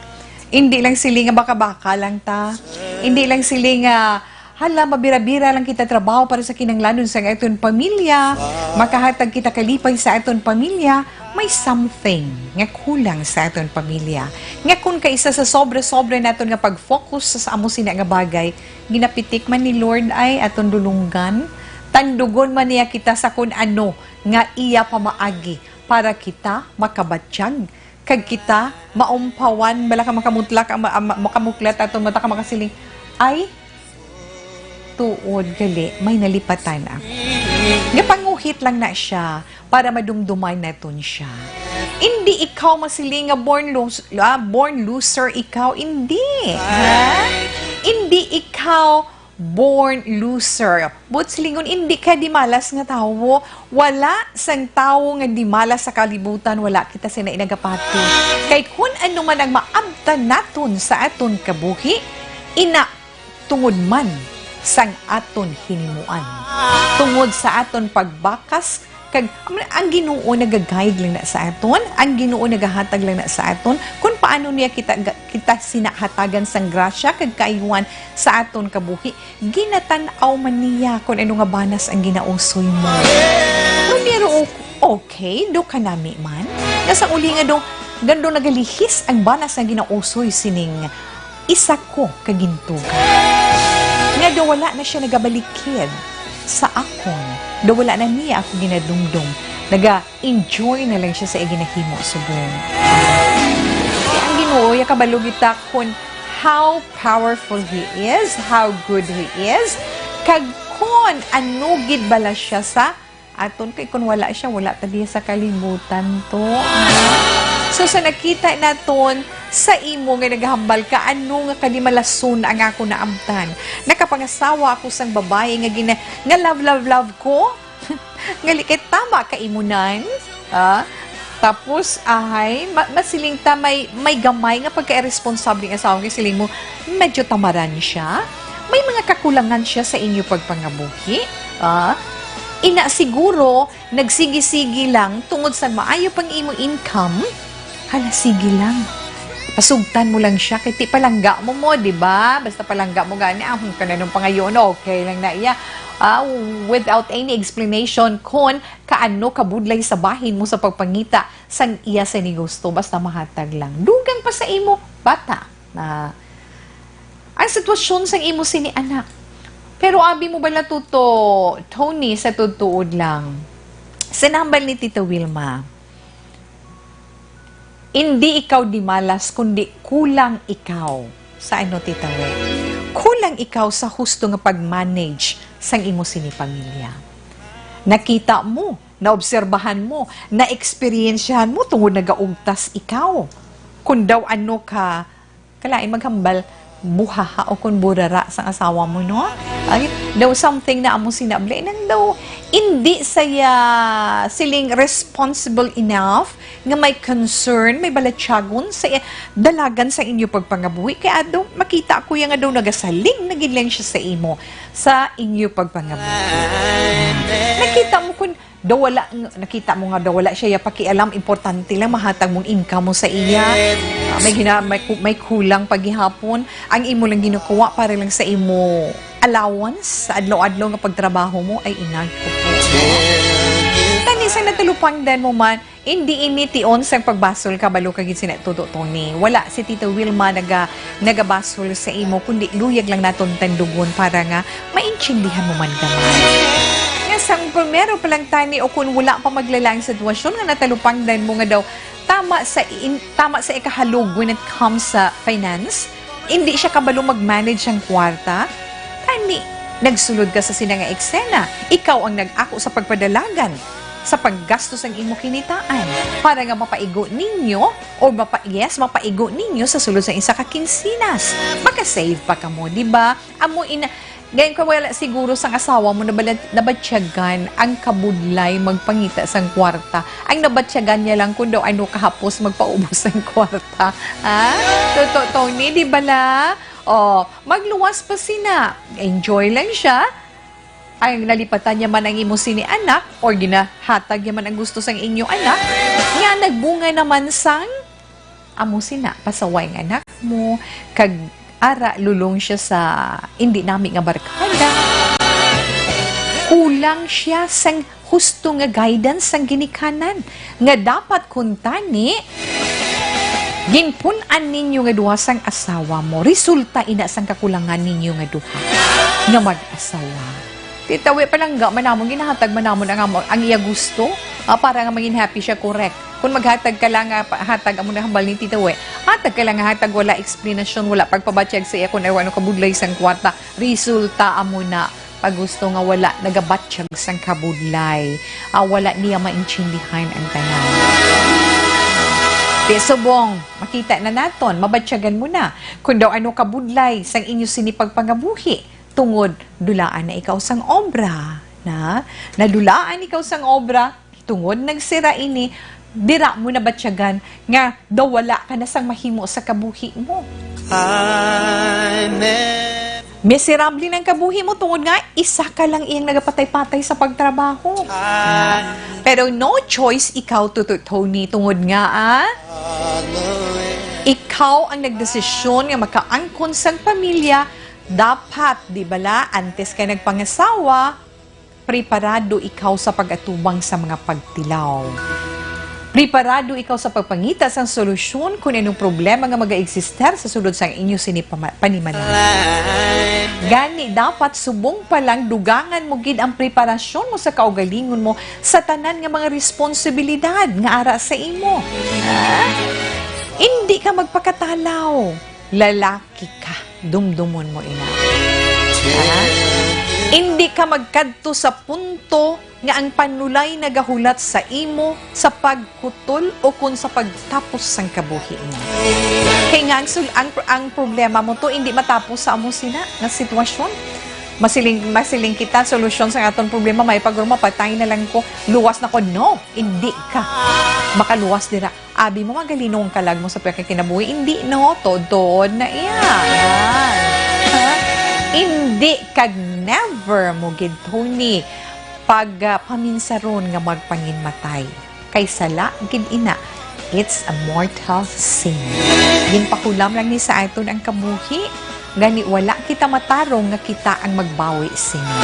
Hindi lang sili nga baka-baka lang ta. Hindi lang sili nga, hala, mabira-bira lang kita trabaho para sa kinahanglanon sang aton pamilya, makahatag kita kalipay sa aton pamilya, may something nga kulang sa aton pamilya. Nga kung kaisa sa sobra-sobra naton nga pag-focus sa, sa amo sina nga bagay, ginapitik man ni Lord ay aton dulunggan. Tandugon man niya kita sa kun ano nga iya pamaagi para kita makabatyag, kag kita maumpawan, bala ka makamutlak ang ma-, ang ma-, makamuklat aton mata ka makasiling, "Ay, tuod gali, may nalipatan ako." Gapanguhit lang na siya para madumduman naton siya. Indi ikaw masiling nga born los-, ah, born loser ikaw, indi. Ha? Indi ikaw born loser. But silingon, indi ka dimalas nga tawo. Wala sang tawo nga dimalas sa kalibutan, wala kita sina inagapati. Kay kun ano man ang maabtan naton sa aton kabuhi, ina tungod man sang aton hinimuan, tungod sa aton pagbakas, kag ang Ginoo naga-guide lang na sa aton, ang Ginoo nagahatag lang na sa aton kung paano niya kita, kita sinahatagan sang grasya kag kaayuhan sa aton kabuhi. Ginatan-aw man niya kung ano nga banas ang ginausoy mo. Pero okay, do kanami man. Nga sa uli nga do, gando nagalihis ang banas nga ginausoy sining isa ko ka gintuga. Nga daw wala na siya nagabalikid sa akon. Daw wala na niya ako ginadumdom. Naga-enjoy na lang siya sa iya ginahimo subong. Kay ang Ginoo, iya kabalo kita kung how powerful He is, how good He is, kag kon ano gid bala siya sa aton, kay kun wala siya, wala ta diha sa kalibutan to. So, sa nakita naton sa imo nga nagahambal ka, ano nga kadimalason ang ako naabtan? Nakapangasawa ako sang babae nga gina-, nga love, love, love ko. Ngali kay tama ka imo nan. Ah? Tapos, ahay, ma-, masiling ta may, may gamay nga pagka-irresponsable nga asawa nga siling mo, medyo tamaran siya. May mga kakulangan siya sa inyo pagpangabuhi. Ah? Ina siguro, nagsigi-sigi lang tungod sa maayo pang imo income. Hala, sige lang. Pasugtan mo lang siya, kay ti palangga mo mo, di ba? Basta palangga mo gani, ah, hmm, kananong pangayoon, okay lang na iya. Ah, without any explanation, kon kaano kabudlay sa bahin mo sa pagpangita sang iya sa ni gusto, basta mahatag lang. Dugang pa sa imo, bata. Na, ang sitwasyon sang imo sini anak. Pero abi mo bala, Tuto Tony, sa tuod-tuod lang, sa nambal ni Tita Wilma, indi ikaw dimalas, kundi kulang ikaw. Sa ano, Tita Wi? Kulang ikaw sa husto nga pag-manage sang imo sini pamilya. Nakita mo, naobserbahan mo, naeksperyensyahan mo tungod nagaugtas ikaw. Kung daw ano ka, kalain maghambal, buhaha o kung burara sang asawa mo, no? Ay, daw something na amo sinabli. Nang daw, hindi saya siling responsible enough nga may concern, may balatyagon sa i-, dalagan sa inyo pagpangabuhi. Kaya daw, makita ko yan nga daw nagasaling na gid lang siya sa imo, sa inyo pagpangabuhi. Nakita mo kung daw wala, nakita mo nga daw wala siya ya pakialam, importante lang mahatag mong income mo sa iya. Ah, may gina-, may ku-, may kulang pa gihapon. Ang imo lang ginukuha para lang sa imo allowance sa adlaw-adlaw nga pagtrabaho mo ay inag ko po. Tani sa natalupangdan mo man, hindi ini tion sang pagbasol, kabalo ka gid sina Tuto Tony. Wala si Tita Wilma naga-, nagabasol sa imo, kundi luyag lang naton tandugon para nga maintindihan mo man gamay. Nga sang primero pa lang tani o kung wala pa maglala ang sitwasyon nga natalupangdan mo nga daw tama sa in-, tama sa ikahalog when it comes sa finance, hindi siya kabalo mag-manage sang kwarta. Tani, nagsulod ka sa sina nga eksena. Ikaw ang nag-ako sa pagpadalagan sa paggastos sang imo kinitaan para nga mapaigo ninyo o mapa-, yes, mapaigo ninyo sa sulod sa isa ka kinsinas. Maka-save pa kamo, di ba? Amo ina, gayon ka wala siguro sang asawa mo nabala-, nabatyagan ang kabudlay magpangita sang kwarta. Ang nabatyagan niya lang kung daw ano kahapos magpaubos sang kwarta. Ha? Tuto, Tony, di bala? Oh, magluwas pa sina. Enjoy lang siya. Ang nalipatan niya man ang imo sini anak, or ginahatag niya man ang gusto sang inyo anak, nga nagbunga naman sang amo sina, pasaway ang anak mo, kag ara, lulong siya sa indi nami nga barkada. Kulang siya sang husto nga guidance sang ginikanan, nga dapat kuntani ginpun-an ninyo nga duha sang asawa mo. Resulta ina sang kakulangan ninyo nga duha nga mag-asawa. Tita, wi, palangga man namon, ginahatag man namon ang amo, ang iya gusto, ah, para nga mangin happy siya, correct. Kung maghatag ka lang nga pa-, hatag, amo na hambal ni Tita Wi, hatag ka lang nga hatag, wala eksplanasyon, wala pagpabatyag sa iya kung ano kabudlay sang kwarta. Resulta, amo na, pag gusto nga wala nagabatyag sang kabudlay, ah, wala niya maintindihan ang tanan. Di subong, makita na naton, mabatyagan mo na kung daw ano kabudlay sang inyo sini pagpangabuhi. Tungod dulaan na ikaw sang obra, na? Nadulaan ikaw sang obra, tungod nagsira ini, dira mo nabatyagan nga daw wala ka na sang mahimo sa kabuhi mo. Miserable ang kabuhi mo tungod nga isa ka lang iyang nagapatay-patay sa pagtrabaho. Na? Pero no choice ikaw, Tuto Tony, tungod nga, ah, ikaw ang nagdesisyon nga makaangkon sang pamilya. Dapat, di bala, antes ka nagpangasawa, preparado ikaw sa pag-atubang sa mga pagtilaw. Preparado ikaw sa pagpangita sang solusyon kung anong problema nga magaeksister sa sulod sang inyo sini pama-, panimalay. Gani, dapat subong pa lang dugangan mo gid ang preparasyon mo sa kaugalingon mo sa tanan nga mga responsibilidad nga ara sa imo. Ha? Indi ka magpakatalaw. Lalaki ka, dumdumon mo ina. Ha? Indi ka magkadto sa punto nga ang panulay nagahulat sa imo sa pagkutol o kon sa pagtapos sang kabuhi mo. Kay nga ang sul-, ang, ang problema mo to indi matapos sa amo sina nga sitwasyon. Masiling, masiling kita, solusyon sa aton problema, may pag mapatay na lang ko, luwas na ko. No, indi ka makaluwas dira. Abi mo, magalinong ang kalag mo sa pagkakinabuhi. Indi, no? Tuod-tuod na iya. Yan. Ha? Indi kag never mo gid, Tony, pag, ah, paminsaron nga magpanginmatay. Kay sala gid ina, it's a mortal sin. Ginpakulam lang ni sa aton ang kabuhi, gani wala kita matarong nga kita ang magbawi sini.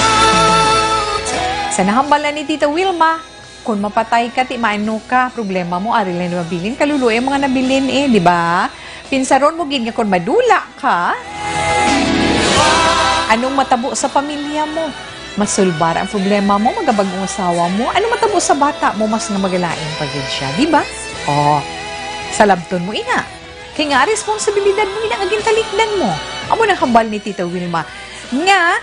Sa nahambal na ni Tita Wilma, Kung mapatay ka, ti maano ka, problema mo, ari lang mabilin. Kaluluoy ang mga nabilin eh, di ba? Pinsaron mo gid nga kung madula ka, anong matabo sa pamilya mo? Masulbar ang problema mo, magabag-ong asawa mo. Anong matabo sa bata mo? Mas nga magalain pa gid siya, di ba? Oh, salabton mo ina. Kay nga, responsibilidad mo ina nga gintalikdan mo. Amo nang hambal ni Tita Wilma nga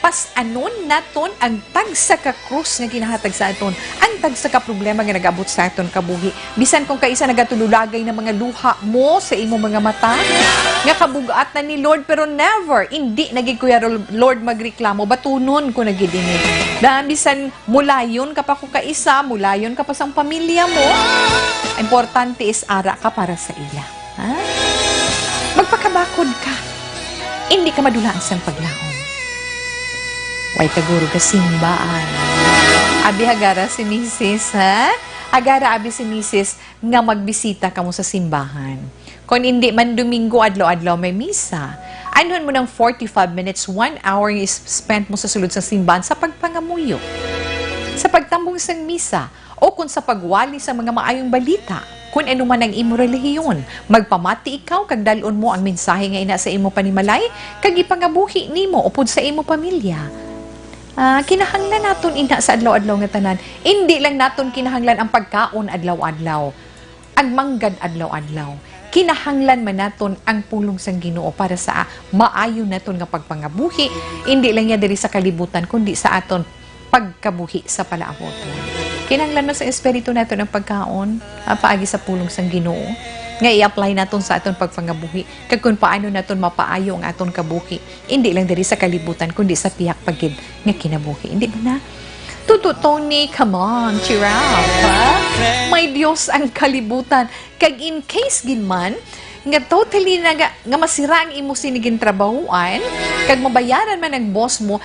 Pas-anon naton ang tagsa ka krus nga ginahatag sa aton, ang tagsa ka problema nga nag-abot sa aton kabuhi. Bisan kung kaisa nagatululagay na mga luha mo sa imo mga mata, nga kabug-at na ni Lord, pero never, indi na gid, Kuya Rol-, Lord, magreklamo, batunon ko na gid ini. Da, bisan mulayon ka pa ko kaisa, mulayon ka pa sang pamilya mo, importante is ara ka para sa ila. Ha? Magpakabakod ka. Indi ka madula sang paglaom. Way ka guro ka simbaan. Abi, hagara si misis, ha? Hagara abi si misis nga magbisita kamo sa simbahan. Kon indi man Domingo, adlaw-adlaw may misa. Anhon mo nang forty-five minutes, one hour nga is-, spent mo sa sulod sa simbahan sa pagpangamuyo, sa pagtambong sang misa, o kon sa pagwali sa mga maayong balita, kun ano man ang imo relihiyon, magpamati ikaw kag dal-on mo ang mensahe nga ina sa imo panimalay kag ipangabuhi nimo upod sa imo pamilya. Ah, kinahanglan naton ina sa adlaw-adlaw nga tanan. Indi lang naton kinahanglan ang pagkaon adlaw-adlaw, ang manggad adlaw-adlaw. Kinahanglan man naton ang pulong sang Ginoo para sa maayo naton nga pagpangabuhi, indi lang niya diri sa kalibutan, kundi sa aton pagkabuhi sa palaabuton. Kinahanglan man sa espiritu naton ang pagkaon, ah, paagi sa pulong sang Ginoo, nga i-apply naton sa aton pagpangabuhi, kag kung paano naton mapaayo ang aton kabuhi, indi lang diri sa kalibutan, kundi sa pihak pa gid nga kinabuhi. Indi ba na? Tuto, Tony, come on, cheer up, ha? May Dios ang kalibutan. Kag in case gid man nga totally na nga, nga masira ang imo sini gintrabahuan, kag mabayaran man ang boss mo,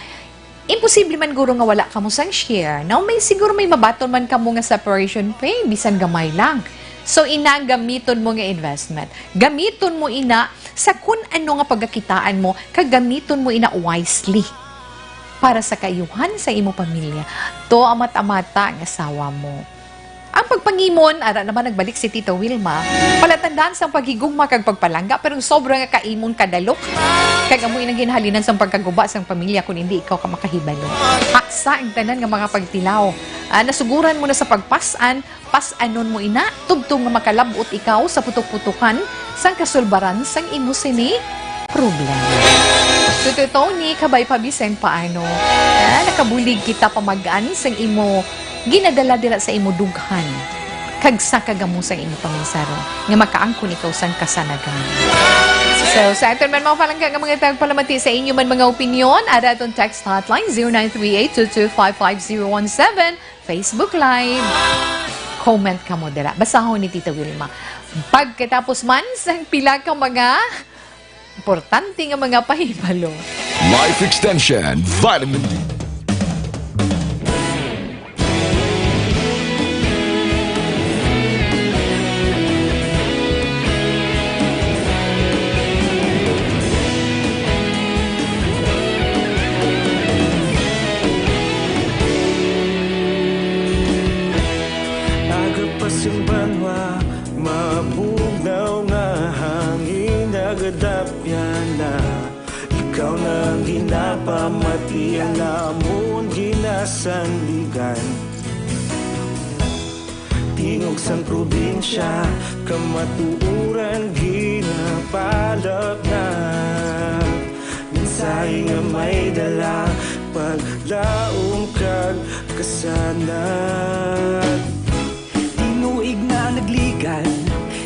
imposible man guro nga wala kamo sang share. Now, may siguro may mabaton man kamo nga separation pay, bisan gamay lang. So, ina, gamiton mo nga investment. Gamiton mo ina sa kun ano nga pagkakitaan mo, kag gamiton mo ina wisely para sa kaayuhan sa imo pamilya. To, amat-amata ang asawa mo. Ang pagpangimon, ara naman nagbalik si Tita Wilma, palatandaan sang paghigugma kag pagpalangga, pero sobra nga kaimon kadalok. Kag amo inang ginhalinan sang pagkaguba sang pamilya kun indi ikaw ka makahibalo. Haksa ang tanan nga mga pagtilaw. Ah, nasuguran mo na sa pagpas-an, pas-anon mo ina, tubtob nga makalab-ot ikaw sa putok-putokan sang kasulbaran sang imo sini problema. Tutoy Tony, kabay pa bisan paano. Ah, nakabulig kita pamag-an sang imo ginadala dira sa imo dughan, kag sa kagamo sang imo panginsaro, nga makaangkon ikaw sang kasanagan. So, sa aton man mga palangga nga mga tagpalamati sa inyo man mga opinyon, ara aton text hotline, zero nine three eight two two five five zero one seven, Facebook Live. Comment kamo dira. Basahon ni Tita Wilma. Pagkatapos man sang pila ka mga importante nga mga pahibalo. Life Extension Vitamin D. Aga pa sing banwa, mabugnaw nga hangin, nagadapyan na. Ikaw na ang ginapamati, ang amon ginasandigan. Tingog sang probinsya, kamatuoran ginapalapnag. Mensahe nga may dala, paglaom kag kasanag. Tinuig na nagligan,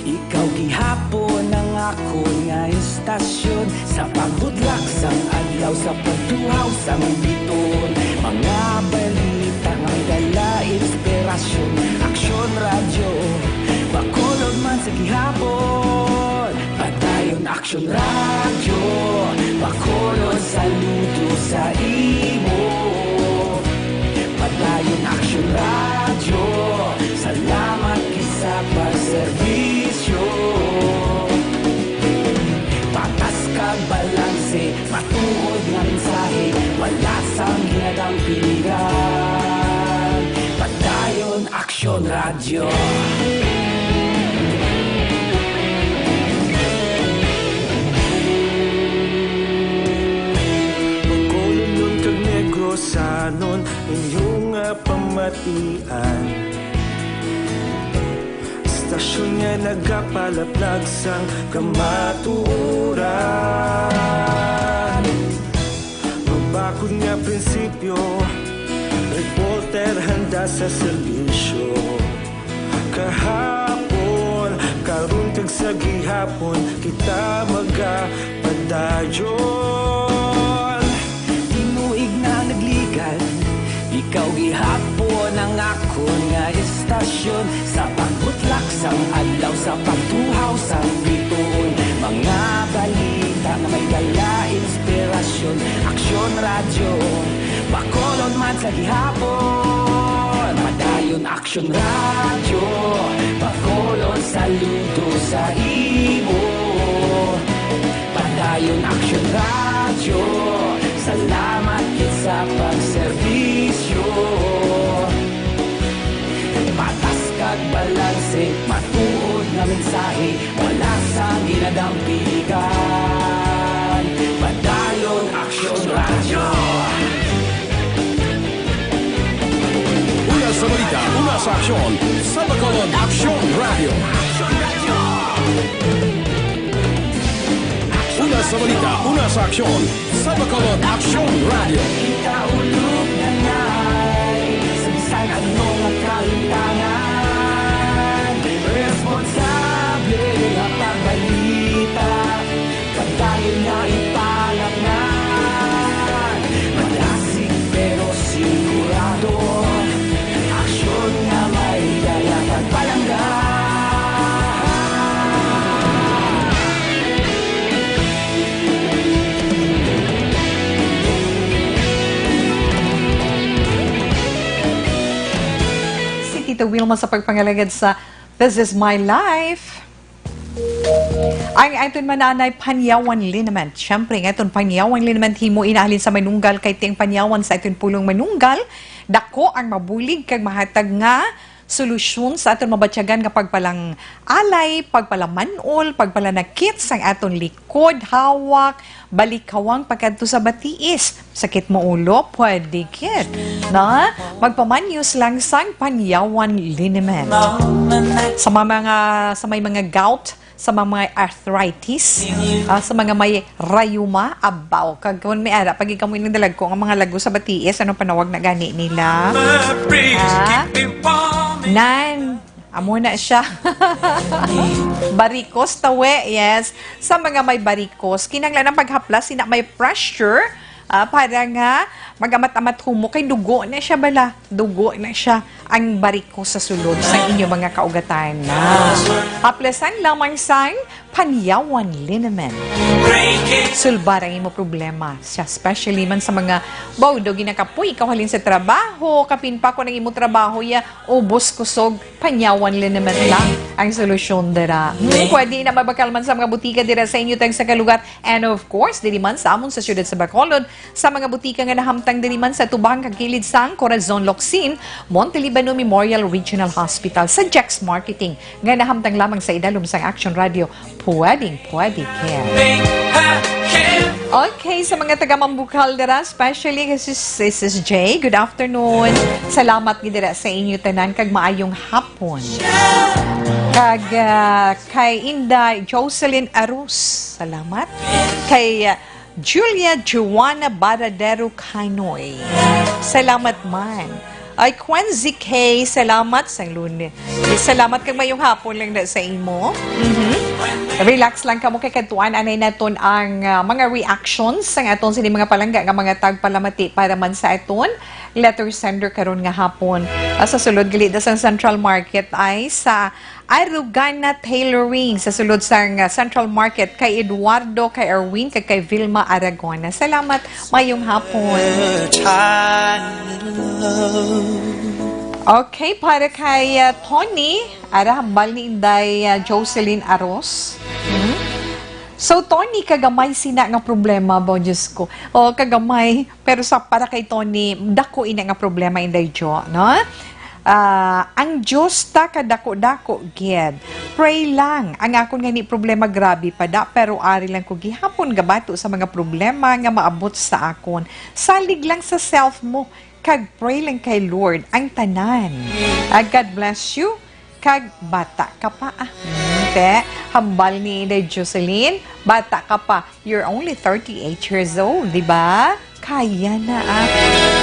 ikaw gihapon ang akon nga istasyon. Sa pagbudlak sang adlaw, sa pagtuhaw sang biton, mga balita nga may dala inspirasyon. Aksyon Radyo, Bacolod man sa gihapon. Padayon Aksyon Radyo, Bacolod, saludo sa imo. Padayon Aksyon Radyo, salamat gid sa pagserbisyo. Patas kag balanse, matuod nga mensahe, wala sang hinadang piligan. Padayon Aksyon Radyo. Bacolodnon kag Negrosanon, inyo nga pamatian. Istasyon nga nagapalaplag sang kamatuoran. Mabak Kun nga prinsipyo, reporter handa sa serbisyo. Kahapon, karon kag sa gihapon, kita magapadayon. Tinuig na nagligad, ikaw gihapon ang akon nga estasyon. Sa pagbutlak sang adlaw, sa pagtuhaw sang bituon, mga balita nga may dala inspirasyon. Aksyon Radyo, Bacolod man sa gihapon. Padayon Aksyon Radyo, Bacolod, saludo sa imo. Padayon Aksyon Radyo, salamat gid sa pagserbisyo. Patas kag balanse, matuod nga mensahe, wala sang ginadampigan. Padayon Aksyon Radyo. Una sa balita, una sa aksyon, sa Bacolod Aksyon Radyo. Una sa balita, una sa aksyon, sa Bacolod Aksyon Radyo. Kita ulog na ngay, sa bisan ano nga kalimtangan, responsable nga pagbalita, padayon nga ipangatngan, malasig pero sigurado, aksyon nga may dala kag palangga. Si Tita Wilma sa pagpangalagad sa This Is My Life. Ang aton mananay Panyawan Liniment. Siyempre, ang aton Panyawan Liniment, himo inahalin sa manunggal, kay ting panyawan sa aton pulong manunggal, dako ang mabulig kag mahatag nga solusyon sa aton mabatyagan nga pagpalang-alay, pagpalamanol, pagpalanakit sang aton likod, hawak, balikhawang pagkadto sa batiis. Sakit mo ulo, pwede gid, na magpamanyos lang sang Panyawan Liniment. Sa mga, sa may mga gout, sa mga may arthritis, ah, sa mga may rayuma, abaw. Kag kung may ara, pag ikaw mo inang dalagko nga mga lago sa batiis, ano panawag na gani nila? Ah? Nan, amo na siya. Barikos, tawe, yes. Sa mga may barikos, kinahanglan ang paghaplas, sina may pressure, ah, para nga mag-amat-amat humok kay dugo na siya bala. Dugo na siya. Ang barikos sa sulod sa inyo mga kaugatan na. Haplasan lamang sang Panyawan Liniment. Sulbad ang imo problema, siya, especially man sa mga bawdo ginakapoy ikaw halin sa trabaho, kapin pa ko nang imo trabaho ya, ubos kusog, Panyawan Liniment lang ang solusyon dira. Hmm, pwede na mabakal man sa mga butika dira sa inyo tag sa kalugat, and of course, diri man sa amon sa siyudad sa Bacolod, sa mga butika nga nahamtang diri man sa tubang kag kilid sang Corazon Locsin, Monte Libano Memorial Regional Hospital, sa Jex Marketing nga nahamtang lamang sa idalom sang Action Radio, pwedeng pwede kaya. Okay, sa mga taga Mambukal dira, especially si Sis, Sis J, good afternoon. Salamat gid dira sa inyo tanan kag maayong hapon. Kag, ah, kay Inday Jocelyn Arus, salamat. Kay, ah, Julia Joanna Baradero Canoy. Salamat man. Ay, Quenzy K, salamat sang Lune. Salamat kag mayong hapon lang na sa imo. Mhm. Relax lang kamo kay kadtuan anay naton ang, ah, mga reactions sang aton sini mga palangga nga mga tagpalamati para man sa aton letter sender karon nga hapon. Ah, sa sulod gali da sang Central Market ay sa Arugana Tailoring sa sulod sang, ah, Central Market kay Eduardo, kay Erwin, kag kay Vilma Aragona. Salamat. Mayong hapon. Okay, para kay, ah, Tony, ara hambal ni Inday, ah, Jocelyn Aros. Mhm. So, Tony, kagamay sina nga problema ba, Diyos ko? O, kagamay. Pero sa, para kay Tony, dako ina nga problema, Inday Jo, no? Ah, ang Diyos ta kadako-dako gid. Pray lang. Ang akon gani problema grabe pa da, pero ari lang ko gihapon gabato sa mga problema nga maabot sa akon. Salig lang sa self mo, kag pray lang kay Lord ang tanan. Ah, God bless you. Kag bata ka pa, ah. Hmm, te, hambal ni Inday Jocelyn, bata ka pa. You're only thirty-eight years old, di ba? Kaya na, ah.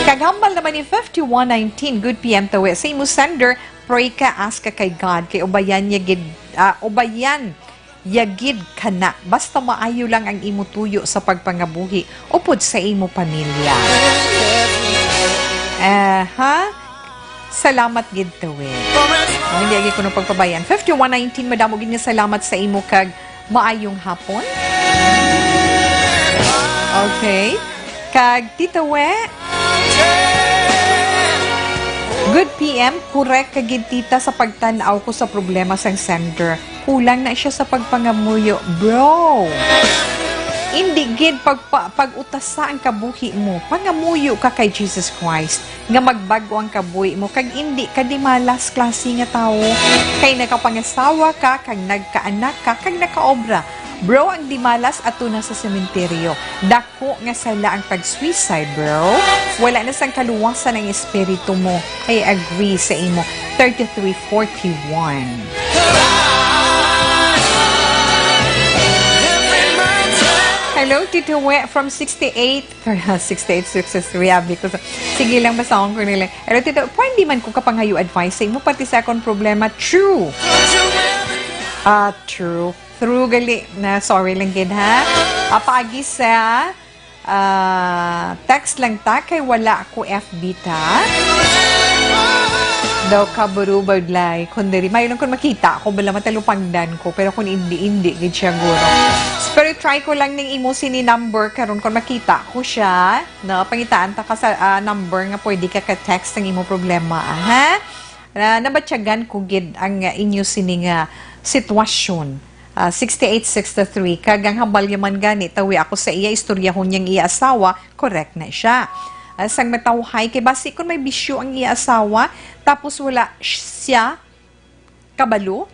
Kag hambal naman ni fifty-one nineteen, good P M Tawi. Sa imo sender, pray ka, ask ka kay God, kay ubayan niya gid, ah, ubayan niya gid ka na. Basta maayo lang ang imo tuyo sa pagpangabuhi upod sa imo pamilya. Aha. Salamat gid, Tawi. Oh, hindi agi ko nang pagpabayan. Fifty-one nineteen, madamo gid nga salamat sa imo kag maayong hapon. Okay. Kag Tita We, good P M, correct ka gid, tita, sa pagtan-aw ko sa problema sang sender. Kulang na siya sa pagpangamuyo, bro. Indi gid pagpa-, pag-utasa ang kabuhi mo. Pangamuyo ka kay Jesus Christ nga magbag-o ang kabuhi mo, kag indi ka dimalas klase nga tawo. Kay nakapangasawa ka, kag nagkaanak ka, kag nakaobra. Bro, ang dimalas ato na sa sementeryo. Dako nga sala ang pag-suicide, bro. Wala na sang kaluwasan ang espiritu mo. I agree sa imo. Thirty-three forty-one. Hello, Tito We from sixty-eight. Sixty-eight sixty-three, abi ko. Sige lang, basahon ko nila. Hello, Tito. Pwede man ko kapangayo advice sa imo, pati sa akong problema. True. Ah, true. True gali na, sorry lang gid, ha? Apaagi sa, ah, text lang ta, kay wala ko F B ta. Daw kaburubag lay. Kun diri, may lang kun makita ko, bala matalupangdan ko. Pero kun indi, indi, gid siya, guro. Pero try ko lang ning imo sini number karon kun makita ko siya. No, pangitaan ta ka sa, ah, number nga pwede ka ka-text ang imo problema, ah, ha? Na, nabatyagan ko gid ang, ah, inyo sini nga sitwasyon. Ah, sixty-eight sixty-three. Kag ang hambal niya man gani, tawi ako sa iya, istoryahon niyang iya asawa, correct na siya. Ah, sang matawhay, kay basi kun may bisyo ang iya asawa, tapos wala siya kabalo,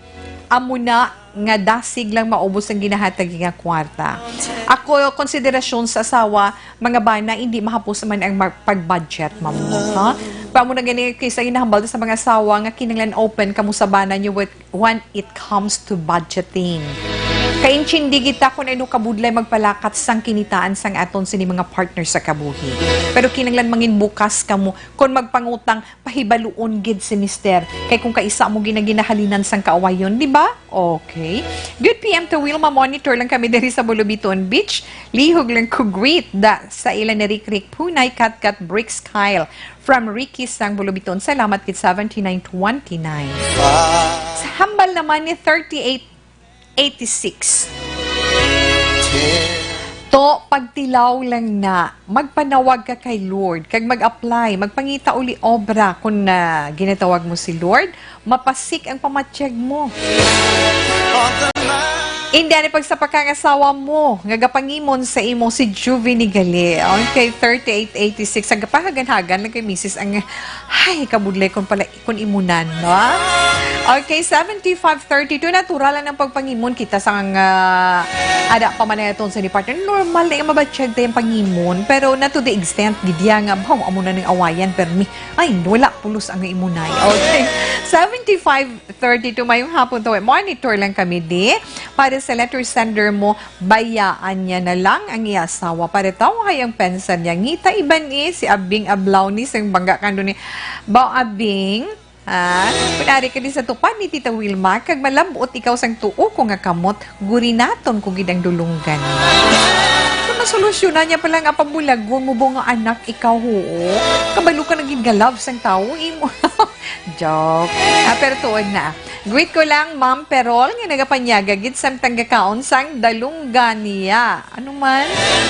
amo na nga dasig lang maubos ang ginahatag nga kwarta. Ako, konsiderasyon sa asawa, mga bana, hindi mahapos man ang mag-, pag-budget, ma'am, ha? Pero amo na gani, kaysa ginahambal sa mga asawa nga kinahanglan open kamo sa bana nyo with, when it comes to budgeting. Kaintindi kita kung ano kabudlay magpalakat sang kinitaan sang aton sini mga partner sa kabuhi. Pero kinahanglan mangin bukas kamo kung magpangutang, pahibaluon gid si mister. Kay kung kaisa mo ginaginahalinan sang kaawayon, di ba? Okay. Good P M to Wilma, monitor lang kami diri sa Bulubiton Beach. Lihog lang ko greet da sa ila ni Rick Rick Punay, Kat Kat Bricks Kyle. From Ricky sang Bulubiton, salamat gid, seventy-nine twenty-nine. Sa hambal naman ni thirty-eight eighty-six. To, pagtilaw lang na, magpanawag ka kay Lord, kag mag-apply, magpangita uli obra kun, ah, ginatawag mo si Lord, mapasik ang pamatyag mo. Hindi ani pagsapaka ang asawa mo nga gapangimon sa imo si Juvie ni gali. Okay, thirty-eight eighty-six. Ang gapahagan-hagan lang kay misis ang, ay, kabudlay kon pala, kon imunan, no? Okay, seventy-five thirty-two. Natural lang ang pagpangimon kita sa nga ada pa man naton sa department. Normal na yung mabatsyag tayong pangimon, pero not to the extent gid ya nga, baw, amo na ning awayan, permi. Ay, wala pulos ang imunay. Okay. Seventy-five thirty-two, mayong hapon to. Monitor lang kami, di. Para sa letter sender mo, bayaan niya na lang ang iya asawa. Para tawhay ang pensa niya. Ngita iban ni si Abing Ablaw ni sing bangga kando ni. Baw Abing, ha? Kun ari ka di sa tupad ni Tita Wilma, kag malabot ikaw sang tuo ko nga kamot, gurinaton ko gid ang dulunggan. Kung masolusyonan niya pala nga pabulagon mo ba nga anak, ikaw, huo? Kabalo ka na gid nga love sang tawo, imo. Joke. Ah, pero tuod na. Greet ko lang, Ma'am Perol, nga nagapanyaga gid samtang gakaon sang dalunggan niya. Ano man?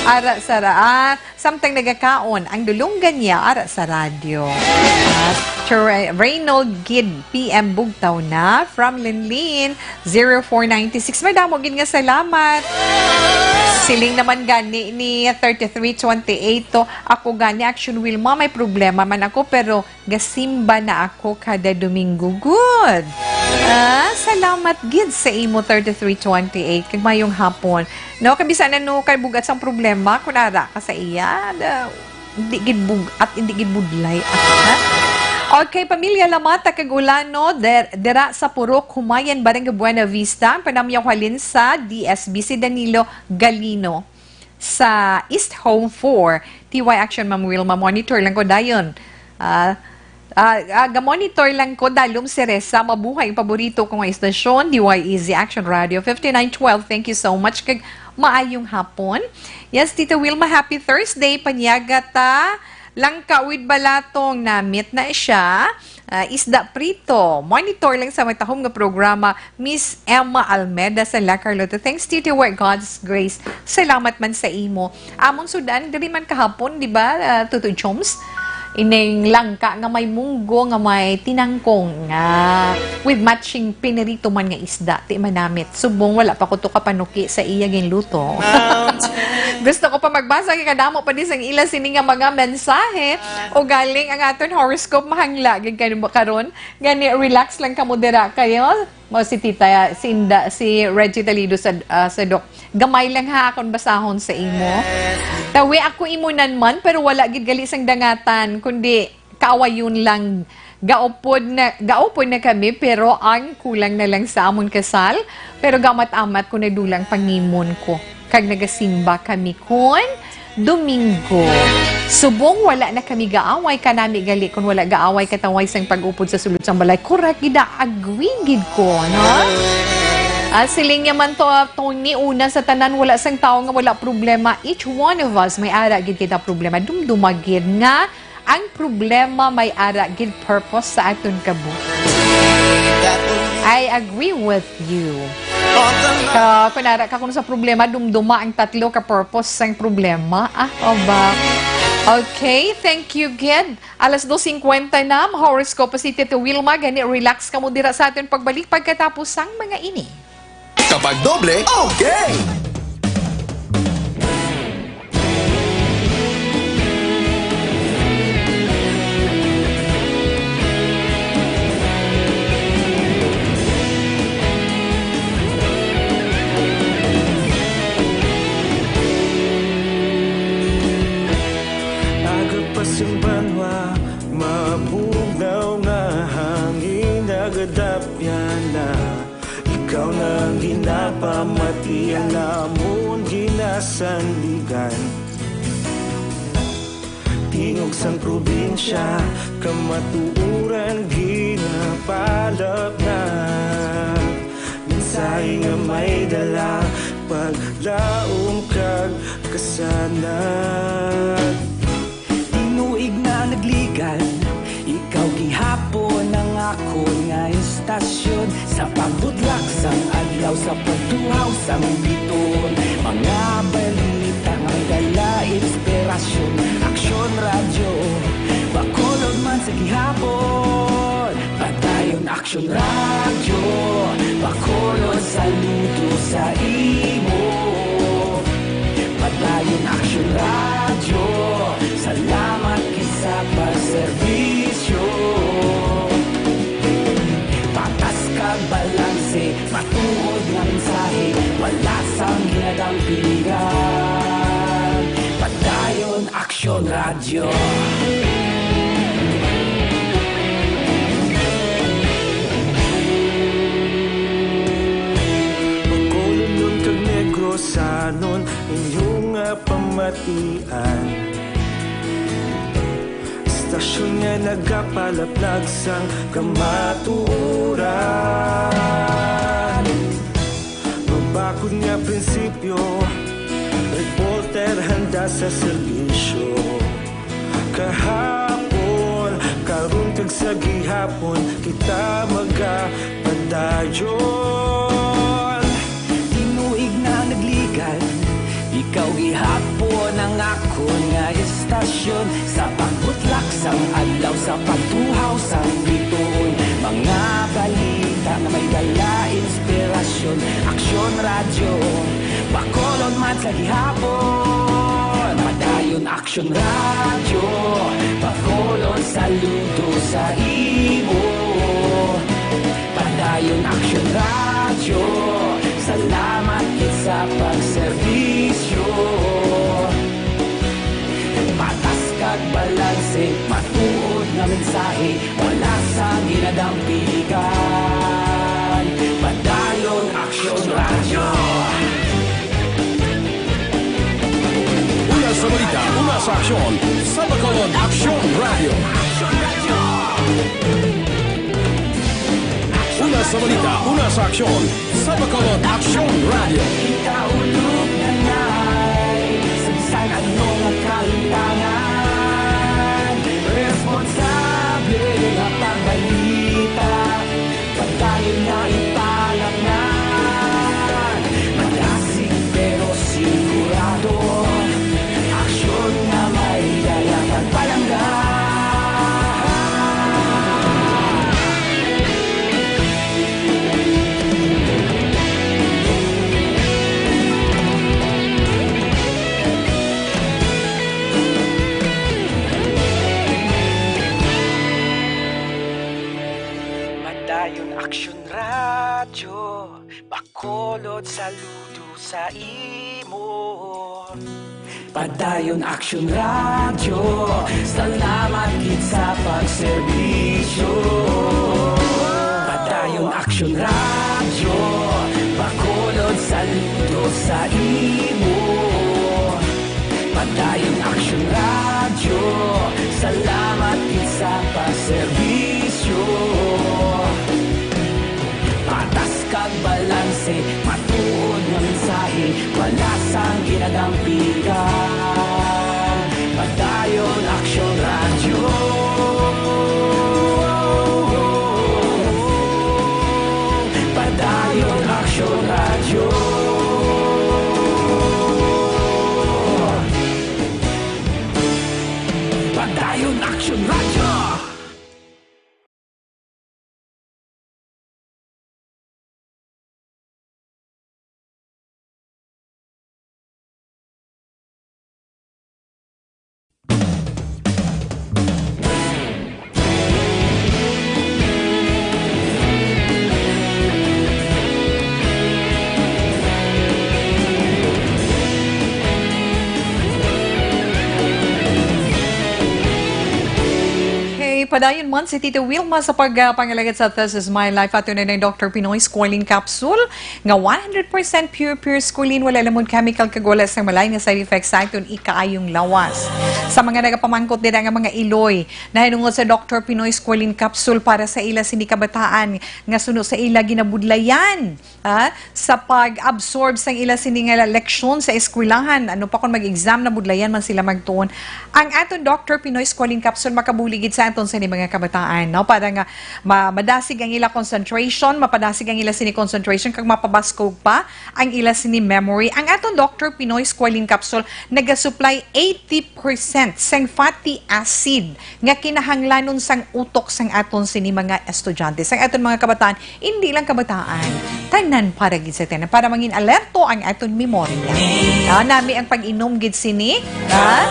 Ara sa ra-, ah, samtang nagakaon ang dulunggan niya ara sa radyo. Ah, Sir Re-, Reynold gid, P M Bugtaw na, from Linlin, zero four ninety-six. Madamo gid nga salamat. Siling naman gani ni thirty-three twenty-eight to, ako gani, Action Wilma, may problema man ako, pero gasimba na ako kada Domingo. Good! Ah, salamat gid sa imo, thirty-three twenty-eight. Kag mayong hapon. No, kay bisan ano kay bugat sang problema, kun ara ka sa iya, da, hindi gid bug-, at hindi gid budlay. At, ha? Okay, pamilya Lamata kag Ulano, der-, dira sa Purok Humayan, Barangay Buena Vista, ang panamyaw halin sa D S B, si Danilo Galino. Sa East Home four, T Y Action, Ma'am Wilma, monitor lang ko dayon. Ah, ah, ah, ga-monitor lang ko, Dalom Cereza, mabuhay ang paborito ko nga istasyon, D Y E Z Action Radio fifty-nine twelve. Thank you so much, kag maayong hapon. Yes, Tita Wilma, happy Thursday. Panyaga ta, langka with balatong, namit na siya. Ah, isda prito. Monitor lang sa matahom nga programa, Miss Emma Almeda sa La Carlota. Thanks, Tita, where God's grace. Salamat man sa imo. Amon sudan, diri man kahapon, di ba, ah, Tutoy Choms? Ining langka nga may munggo, nga may tinangkong, nga with matching pinirito man nga isda, ti manamit. Subong wala pa ko to kapanuki sa iya ginluto. Gusto ko pa magbasa kay kadamo pa di sang ila sini nga mga mensahe. Ugaling ang aton horoscope mahangla gid kay karon. Gani, relax lang kamo dira kayo. Mao si Tita, si Inda, si Reggie Dalido sa, ah, sa Doc. Gamay lang ha, akon basahon sa imo. Tawi ako imunan man, pero wala gid gali sang dangatan, kundi kaawayon lang. Gaupod na, gaupod na kami, pero ang kulang na lang sa amon kasal. Pero gamat-amat ko nadulang pangimon ko. Kag nagasimba kami kon Domingo. Subong wala na kami gaaway, kanami gali kon wala gaaway kataway sang pag-upod sa sulod sang balay. Correct gid, agree gid ko, no? Ah, siling niya man to, ah, Tony, una sa tanan, wala sang tawo nga wala problema. Each one of us may ara gid kita problema. Dumduma gid nga ang problema may ara gid purpose sa aton kabuhi. I agree with you. Ka, kung ara ka kuno sa problema, dumduma ang tatlo ka purpose sang problema. Ah, o ba? Okay, thank you, gid. Alas dos singkwenta na, ang horoscope si Tito Wilma. Gani, relax kamo dira sa aton pagbalik pagkatapos sang mga ini. Kapag doble, okay! Aga pa sing banwa, mabugnaw nga hangin nagadapyan na. Ikaw na ang ginapamati, ang amon ginasandigan. Tingog sang probinsya, kamatuoran ginapalapnag. Mensahe nga may dala, paglaom kag kasanag. Tinuig na nagligan, ikaw gihapon ang akon nga istasyon. Sa pagbutlak sang adlaw, sa pagtuhaw sang biton, mga balita nga may dala inspirasyon. Aksyon Radyo, Bacolod man sa gihapon. Padayon Aksyon Radyo, Bacolod, saludo sa imo. Padayon Aksyon Radyo, salamat gid sa pagserbisyo. Patas kag balanse, matuod nga mensahe, wala sang ginadampigan. Padayon Aksyon Radyo. Bacolodnon kag Negrosanon, inyo nga pamatian. Istasyon nga nagapalaplag sang kamatuoran. Mabakod nga prinsipyo, reporter handa sa serbisyo. Kahapon, karon kag sa gihapon, kita magapadayon. Tinuig na nagligan, ikaw gihapon ang akon nga istasyon. Sa pagbutlak sang adlaw, sa pagtuhaw sang bituon, mga balita nga may dala inspirasyon. Aksyon Radyo, Bacolod man sa gihapon. Padayon Aksyon Radyo, Bacolod, saludo sa imo. Padayon Aksyon Radyo, salamat gid sa pagserbisyo. Patas kag balanse, matuod nga mensahe, wala sa ginadampigan. Padayon Aksyon Radyo. Una sa balita, una Sa aksyon, sa Bacolod Aksyon Radio. Una sa balita, una sa aksyon, sa Bacolod Aksyon Radio. Ikaulog na ngay sa bisan ano nga kahitangan. Responsable nga pagbalita. Padayon nga ipalangnan, madasig pero sigurado, aksyon nga may dala kag palangga. Padayon Aksyon Radyo, Bacolod, saludo sa imo. Padayon Aksyon Radyo, salamat gid sa pagserbisyo. Padayon Aksyon Radyo, Bacolod, saludo sa imo. Padayon Aksyon Radyo, salamat gid sa pagserbisyo. Patas kag balanse, matuod nga mensahe, wala sang ginadampigan. Padayon Aksyon Radyo. Padayon Aksyon Radyo. Padayon Aksyon Radyo. Okay, padayon man si Tito Wilma sa pag, ah, pangalagad sa This Is My Life. Ato na ng Doctor Pinoy Squalene Capsule nga one hundred percent pure, pure squalene, wala lamon chemical kag wala sang malain nga side effects sa aton ikaayong lawas. Sa mga nagapamangkot dira nga mga iloy, nahinungod sa Doctor Pinoy Squalene Capsule para sa ila sini kabataan nga suno sa ila ginabudlayan, ah, sa pag-absorb sang ila sini nga leksyon sa eskwelahan. Ano pa kung mag-exam na budlayan man sila magtuon? Ang aton Doctor Pinoy Squalene Capsule makabulig gid sa aton sini mga kabataan, no? Para nga ma-, madasig ang ila concentration, mapadasig ang ila sini concentration, kag mapabaskog pa ang ila sini memory. Ang aton Doctor Pinoy Squalene Capsule nagasupply eighty percent sang fatty acid nga kinahanglanon sang utok sang aton sini mga estudyante, sang aton mga kabataan, hindi lang kabataan, tanan para gid sa tanan, para mangin alerto ang aton memorya. Ah, nami ang pag-inom gid sini, ah,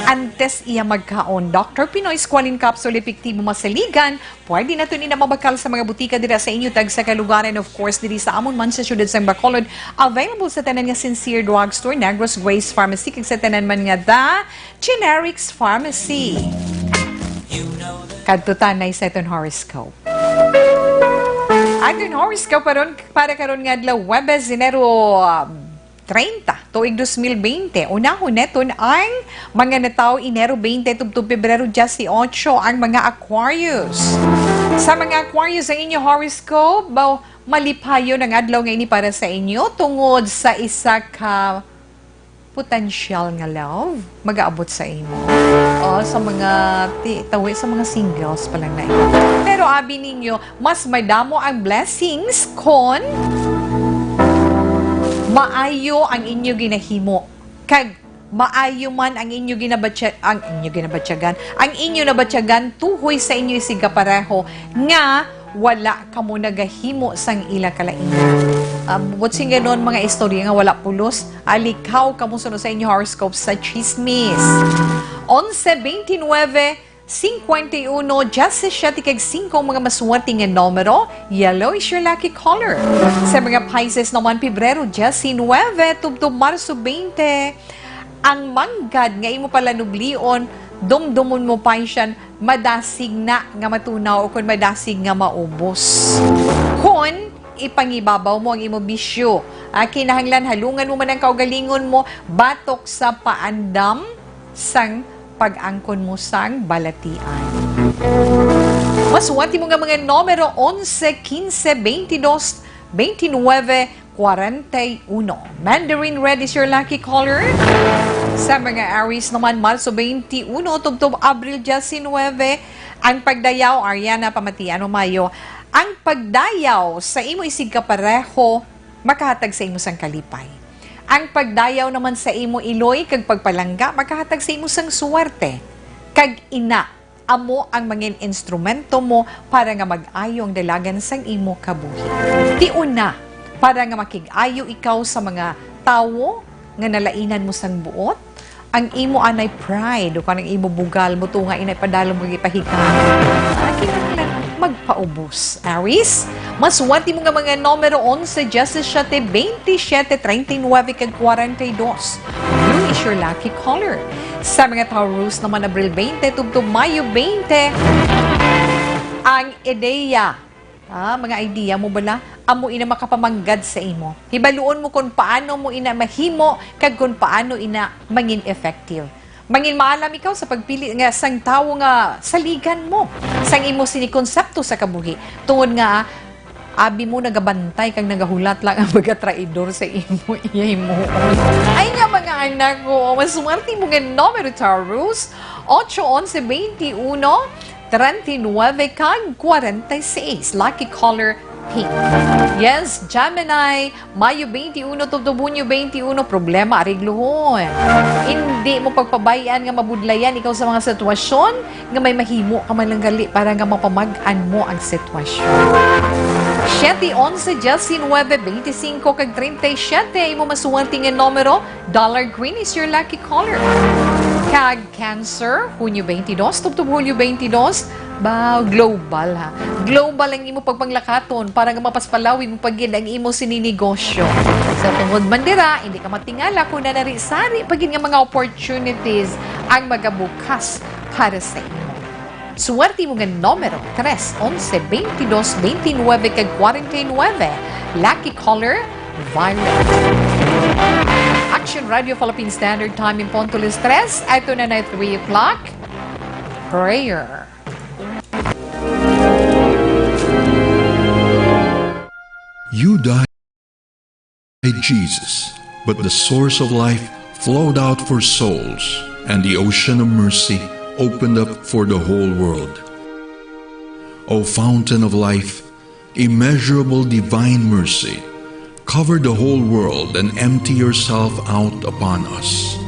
antes iya magkaon. Doctor Pinoy Squalene Capsule, epektibo, masaligan, pwede naton ina mabakal sa mga butika dira sa inyo tagsa ka lugar, and of course diri sa amon man sa siyudad sang Bacolod, available sa tanan nga Sincere Drugstore, Negros Grace Pharmacy, kag sa tanan man nga The Generics Pharmacy. Kadto tanay sa aton horoscope. Aton horoscope karon, para karon nga adlaw, Huwebes, Enero, um, treinta, tuig dos mil bente. Unahon naton ang mga natawo Enero bente tubtob Pebrero dieciocho, ang mga Aquarius. Sa mga Aquarius, ang inyo horoscope, ba, malipayon ang adlaw nga ini para sa inyo tungod sa isa ka potensyal nga love magaabot sa imo. O, sa mga ti-, tawi, sa mga singles pa lang na ito. Pero abi ninyo, mas madamo ang blessings kon maayo ang inyo ginahimo, kag maayo man ang inyo ginabatya-, ang inyo ginabatyagan, ang inyo nabatyagan tuhoy sa inyo isigkapareho nga wala kamo nagahimo sang ila kalainan. Ah, buot sing ganon, mga istorya nga wala pulos, alikaw kamo suno sa inyo horoscope sa chismis. Onse, veintinuebe, cincuenta y uno, diecisiete kag singko ang mga maswerte nga numero. Yellow is your lucky color. Sa mga Pisces naman, Pebrero diecinuebe tubtob Marso bente, ang manggad nga imo palanublion, dumdumon mo pa siya, madasig na nga matunaw, o kon madasig nga maubos. Kon ipangibabaw mo ang imo bisyo, ah, kinahanglan halungan mo man ang kaugalingon mo batok sa paandam sang pag-angkon mo sang balatian. Masuwat mo nga mga numero: onse, quince, veintidós, veintinueve, cuarenta y uno. Mandarin Red is your lucky color. Sa mga Aries naman, Marso twenty-one tubtob Abril diecinueve, ang pagdayaw, Ariana, pamatian mo maayo, ang pagdayaw sa imo isigkapareho makahatag sa imo sang kalipay. Ang pagdayaw naman sa imo iloy kag pagpalangga makahatag sa imo sang suwerte. Kag ina, amo ang mangin instrumento mo para nga mag-ayo ang dalagan sang imo kabuhi. Ti una, para nga makig-ayo ikaw sa mga tawo nga nalainan mo sang buot, ang imo anay pride o kanang imo bugal mo tunga inay padalom kag ipahikay. Ah, kinahanglan magpaubos. Aries, masuwat mo nga mga numero: onse, diecisiete, veintisiete, treinta y nueve, kag cuarenta y dos. Blue is your lucky color. Sa mga Taurus naman, Abril twenty tubtob Mayo twenty, ang ideya, ah, mga idea mo bala, amo ina makapamanggad sa imo. Hibaluon mo kung paano mo ina mahimo kag kung paano ina mangin effective. Mangin maalam ikaw sa pagpili nga sang tawo nga saligan mo sang imo sini konsepto sa kabuhi. Tungod nga, abi mo nagabantay kag nagahulat lang ang mga traidor sa imo, iya himuon. Ay nga, mga anak ko, masuwerte mo nga numero, Taurus: ocho, onse, veintiuno, treinta y nueve, kag cuarenta y seis. Lucky color, pink. Yes, Gemini, Mayo twenty-one tubtob Hunyo twenty-one, problema, ariglohon. Hindi mo pagpabay-an nga mabudlayan ikaw sa mga sitwasyon nga may mahimo ka man lang gali para nga mapamag-an mo ang sitwasyon. Siete, onse, diecinueve, veinticinco, kag treinta y siete, imo masuwerte nga numero. Dollar green is your lucky color. Kag Cancer, Hunyo twenty-dos tubtob Hulyo twenty-dos, ba, global, ha. Global ang imo pagpanglakaton para nga mapaspalawi mo pa gid ang imo sini negosyo. Sa tungod man dira, hindi ka matingala kung nanari-sari pa gid nga mga opportunities ang magabukas para sa imo. Suwerte mo nga numero: tres, onse, veintidós, veintinuebe, kag cuarenta y nueve. Lucky color, violet. Action Radio Philippine Standard Time in punto alas tres. Ito na na three o'clock. Prayer. You died, Jesus, but the source of life flowed out for souls, and the ocean of mercy opened up for the whole world. O fountain of life, immeasurable divine mercy, cover the whole world and empty yourself out upon us.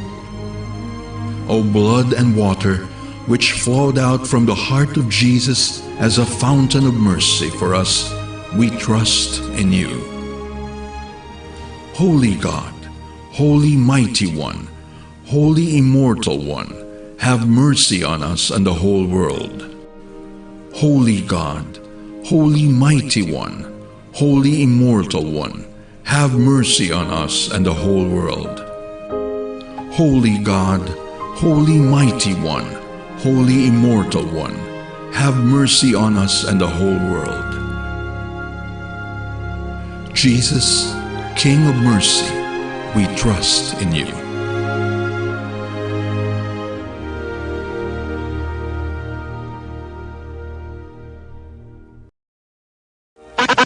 O blood and water, which flowed out from the heart of Jesus as a fountain of mercy for us, we trust in you. Holy God, Holy Mighty One, Holy Immortal One, have mercy on us and the whole world. Holy God, Holy Mighty One, Holy Immortal One, have mercy on us and the whole world. Holy God, Holy Mighty One, Holy Immortal One, have mercy on us and the whole world. Jesus, King of mercy, we trust in you.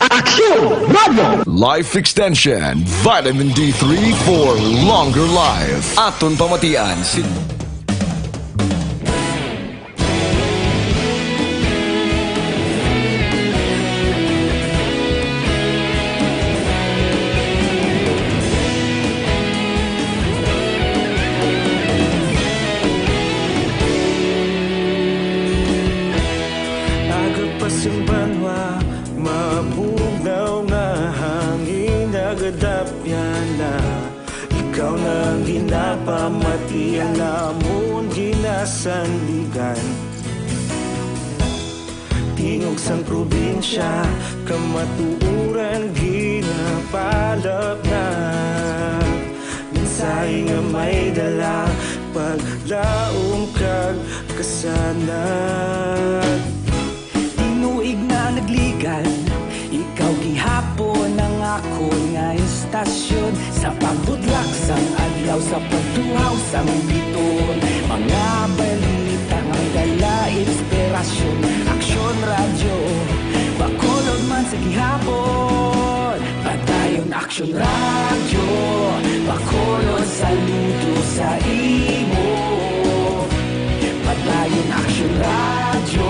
Action Radio! Life Extension, Vitamin D three for longer life. Aton pamatian si Agapasimbanwa, mabugnaw nga hangin, nagadapyan na. Ikaw na ang ginapamati, ang amon ginasandigan. Tingog sang probinsya, kamatuoran ginapalapnag. Mensahe nga may dala, paglaom kag kasanag. Tinuig na nagligad, ikaw gihapon ang akon nga istasyon. Sa pagbudlak sang adlaw, sa pagtuhaw sang biton, Nga balita nga may dala inspirasyon. Aksyon Radyo, Bacolod man sa gihapon. Padayon Aksyon Radyo, Bacolod saludo sa imo. Padayon Aksyon Radyo,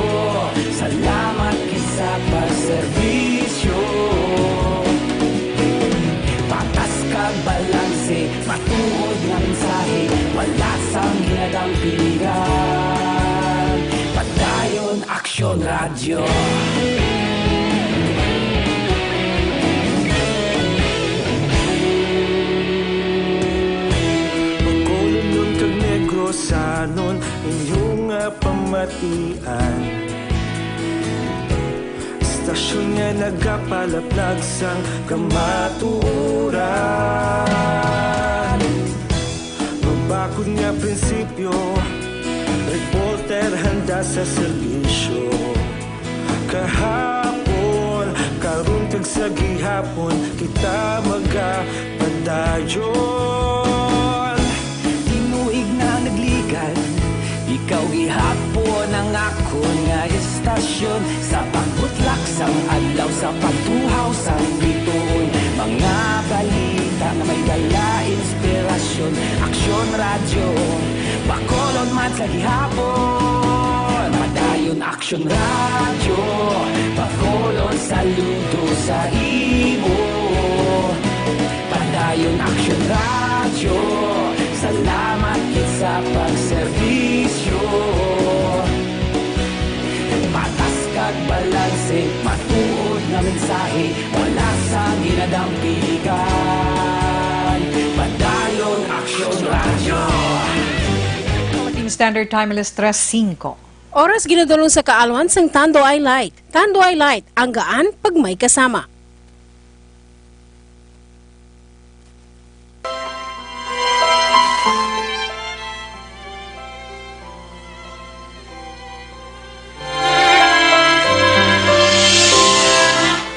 salamat gid sa pagserbisyo. Patas kag balanse, matuod nga mensahe, wala sang ginadang piligan. Padayon Aksyon Radyo. Bacolodnon kag Negrosanon, inyo nga pamatian. Istasyon nga nagapalaplag sang kamatuoran. Mabakod nga prinsipyo, reporter handa sa serbisyo. Kahapon, karon kag sa gihapon, kita magapadayon. Tinuig na nagligad, ikaw gihapon ang akon nga istasyon. Sa pagbutlak sang adlaw, sa pagtuhaw sang bituon, mga balita nga may dala inspirasyon. Aksyon Radyo, Bacolod man sa gihapon. Padayon Aksyon Radyo, Bacolod saludo sa imo. Padayon Aksyon Radyo, salamat gid sa pagserbisyo. Patas kag balanse, matuod nga mensahe, wala sang ginadang piligan. Padayon Aksyon Radyo. Philippine Standard Time, alas tres singko. Oras ginadulong sa kaalwan sang Tanduay Light. Tanduay Light, ang gaan pag may kasama.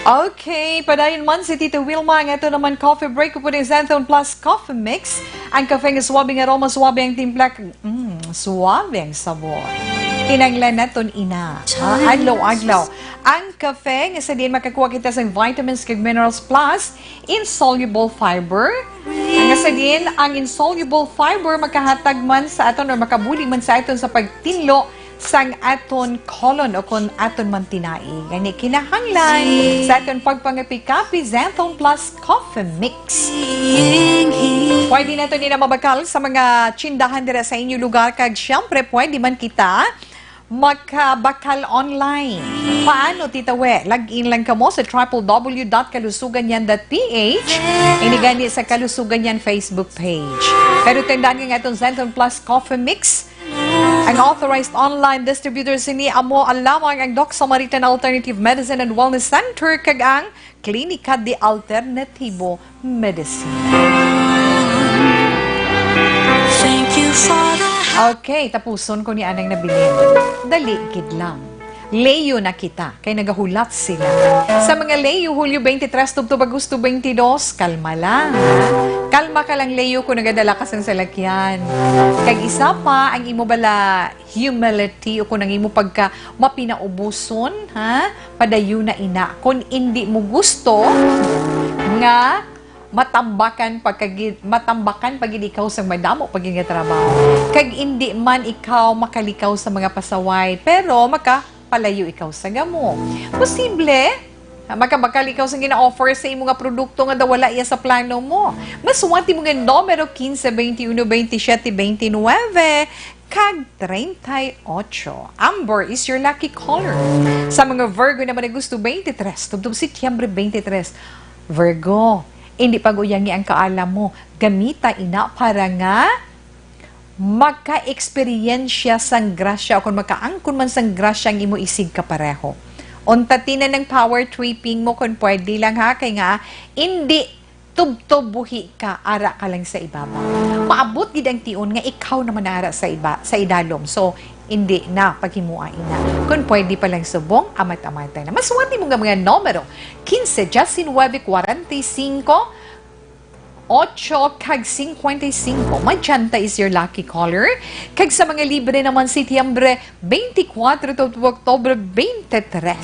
Okay, padayon man si Tita Wilma ang ato naman coffee break upod ang Xanthone Plus Coffee Mix. Ang kafe nga suabe nga aroma, suabe ang timpla, mm, suabe ang sabor. Kinahanglan naton ina, ha? Adlaw-adlaw. Ang kafe nga sa diin makakuha kita sa vitamins kag minerals plus insoluble fiber. Ang sa diin, ang insoluble fiber makahatag man sa aton or makabuli man sa aton sa pagtinlo sang aton colon o kon aton man tinai. Gani kinahanglan sa aton pagpangapi-kapi, Xanthone Plus Coffee Mix. Pwede naton ina mabakal sa mga tsindahan dira sa inyo lugar, kag siyempre pwede man kita makabakal online. Paano, Tita We? Log in lang kamo sa triple W dot kalusugan yan dot P H. Ini gani sa Kalusugan Yan Facebook page. Pero tandaan nga atong Xanthone Plus Coffee Mix, ang authorized online distributor sini amo lamang ang Doc Samaritan Alternative Medicine and Wellness Center kag ang Klinika de Alternativo Medicine. Thank you for the Okay, tapuson ko ni anang nabilin. Dali gid lang. Leyo na kita, kay nagahulat sila. Sa mga Leyo, Hulyo twenty-three tubtob Agosto twenty-two, kalma lang, ha? Kalma ka lang, Leyo, kung nagadala ka sang salakyan. Kag isa pa, ang imo bala humility o kung ang imo pagka mapinaubuson, ha? Padayon na ina. Kung indi mo gusto nga matambakan pagkagi-, matambakan pa gid ikaw sang madamo pa gid nga trabaho. Kag indi man ikaw makalikaw sa mga pasaway, pero makapalayo ikaw sa gamo. Posible, ah, makabakal ikaw sa gina-offer sa imo nga produkto nga daw wala iya sa plano mo. Masuwat imo nga numero, quince, veintiuno, veintisiete, veintinuebe, kag treinta y ocho. Amber is your lucky color. Sa mga Virgo naman, Agosto twenty-three tubtob Setyembre twenty-three. Virgo, hindi pag-uyangi ang kaalam mo. Gamita ina para nga maka-eksperyensya sang grasya o kung makaangkon man sang grasya ang imo isigkapareho. Unta tinan ang power tripping mo kung pwede lang, ha, kay nga hindi tubtob buhi ka, ara ka lang sa ibabaw. Maabot gid ang tion nga ikaw naman ang ara sa iba, sa idalom. So, hindi na paghimua ina. Kung pwede pa lang subong, amat-amatan na. Masuwat nimo nga mga numero, quince, diecinuebe, cuarenta y cinco, Ocho kag cincuenta y cinco. Magenta is your lucky color. Kag sa mga libre naman, Setyembre twenty-four to Oktubre twenty-three.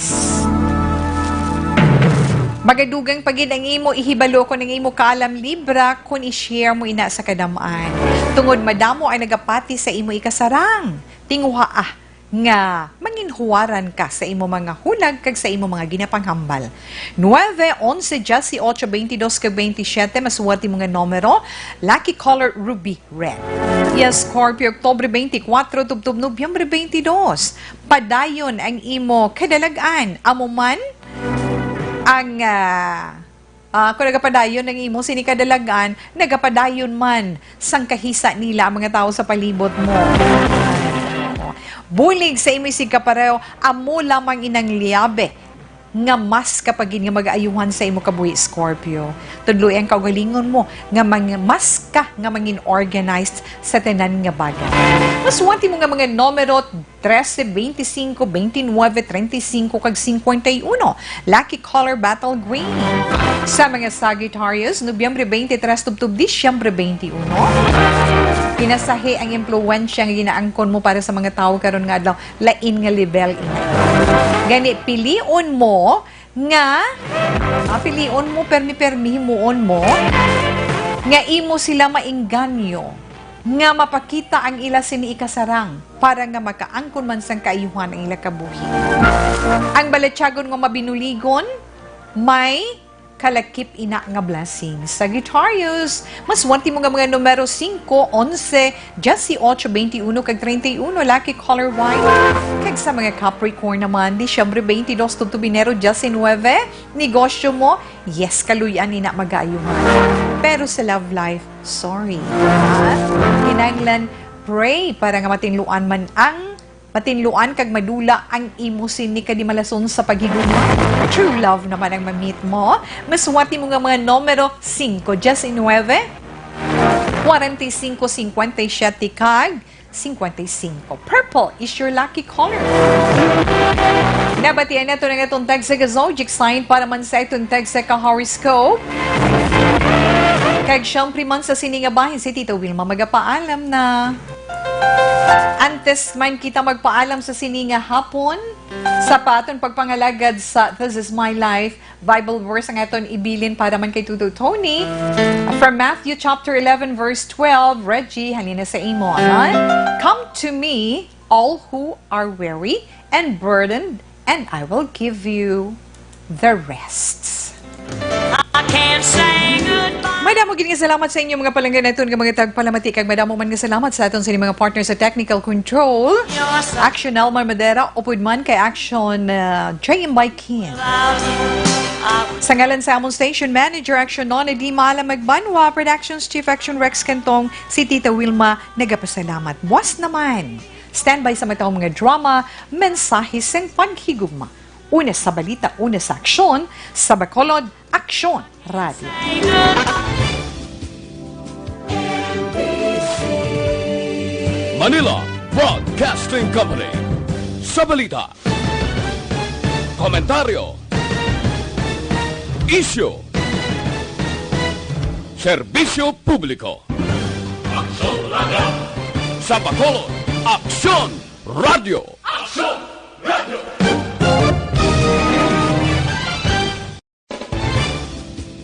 Magadugang pa gid ang imo ihibalo kon ang imo kaalam, Libra, kon i-share mo ina sa kadam-an. Tungod madamo ang nagapati sa imo ikasarang, tinguhaa nga manginhuwaran ka sa imo mga hulag kag sa imo mga ginapanghambal. Nueve, onse, dieciocho, veintidós, kag veintisiete, masuwat imo nga numero, lucky color, ruby red. Yes, Scorpio, Oktubre twenty-four, tubtob Nobyembre twenty-two. Padayon ang imo kadalag-an, amo man ang, ah, ah, kung nagapadayon ang imo sini kadalag-an, nagapadayon man sang kahisa nila ang mga tawo sa palibot mo. Bulig sa imo isigkapareho, amo lamang inang liyabe nga mas ka pa gid nga mag-aayuhan sa imo kabuhi, Scorpio. Tudloi ang kaugalingon mo nga mang-, mas ka nga mangin-organized sa tanan nga bagay. Masuwat imo nga mga numero, trese, veinticinco, veintinuebe, treinta y cinco, kag cincuenta y uno. Lucky color, battle green. Sa mga Sagittarius, Nobyembre twenty-three tubtob Disyembre twenty-uno. Pinasahi ang impluwensya nga ginaangkon mo para sa mga tawo karon nga adlaw. Lain nga level ini. Gani, pilion mo nga, ah, pilion mo, permi-permi himuon mo, nga imo sila maengganyo, nga mapakita ang ila sini ikasarang, para nga makaangkon man sang kaayuhan ang ila kabuhi. Ang balatyagon nga mabinuligon, may kalakip ina nga blessing. Sagittarius, masuwat imo nga mga numero singko, onse, dieciocho, veintiuno, kag treinta y uno, lucky color white. Kag sa mga Capricorn naman, Disyembre twenty-dos tubtob Enero diecinuebe, negosyo mo, yes, kaluy-an ina mag-aayuhan. Pero sa love life, sorry. Ha? Kinahanglan pray para nga matinluan man ang matinluan kag madula ang imo sini kadimalason sa paghigugma. True love naman ang ma-meet mo. Masuwat imo nga mga numero singko, diecinuebe, kwarenta y cinco, cincuenta y siete, kag cincuenta y cinco. Purple is your lucky color. Nabatian nato na nga itong text sa zodiac sign para man sa itong text sa ka-horoscope. Kag syempre man sa sini nga bahin, si Tita Wilma magapaalam na. Antes man kita magpaalam sa sini nga hapon, sa pa aton pagpangalagad sa This Is My Life Bible verse ang aton ibilin para man kay Tuto Tony. From Matthew chapter eleven, verse twelve, Reggie, halina sa imo, ha? "Come to me, all who are weary and burdened, and I will give you the rest." I can't say goodbye. Madamo gid nga salamat sa inyo, mga palangga naton nga mga tagpalamati, kag madamo man nga salamat sa aton sini mga partner sa technical control. Action Elmar Madera, upod man kay Action, uh, J M by Kim. Sa ngalan sa amon station manager, Action Nona D. Mala Magbanwa, Productions Chief Action Rex Cantong, si Tita Wilma nagapasalamat. Buwas naman, standby sa matang mga drama, mensahe sang paghigugma. Una sa balita, una sa aksyon, sa Bacolod, Aksyon Radio. Manila Broadcasting Company. Sa balita, komentaryo, isyu, serbisyo publiko. Aksyon Radio. Sa Bacolod, Aksyon Radio. Aksyon Radio.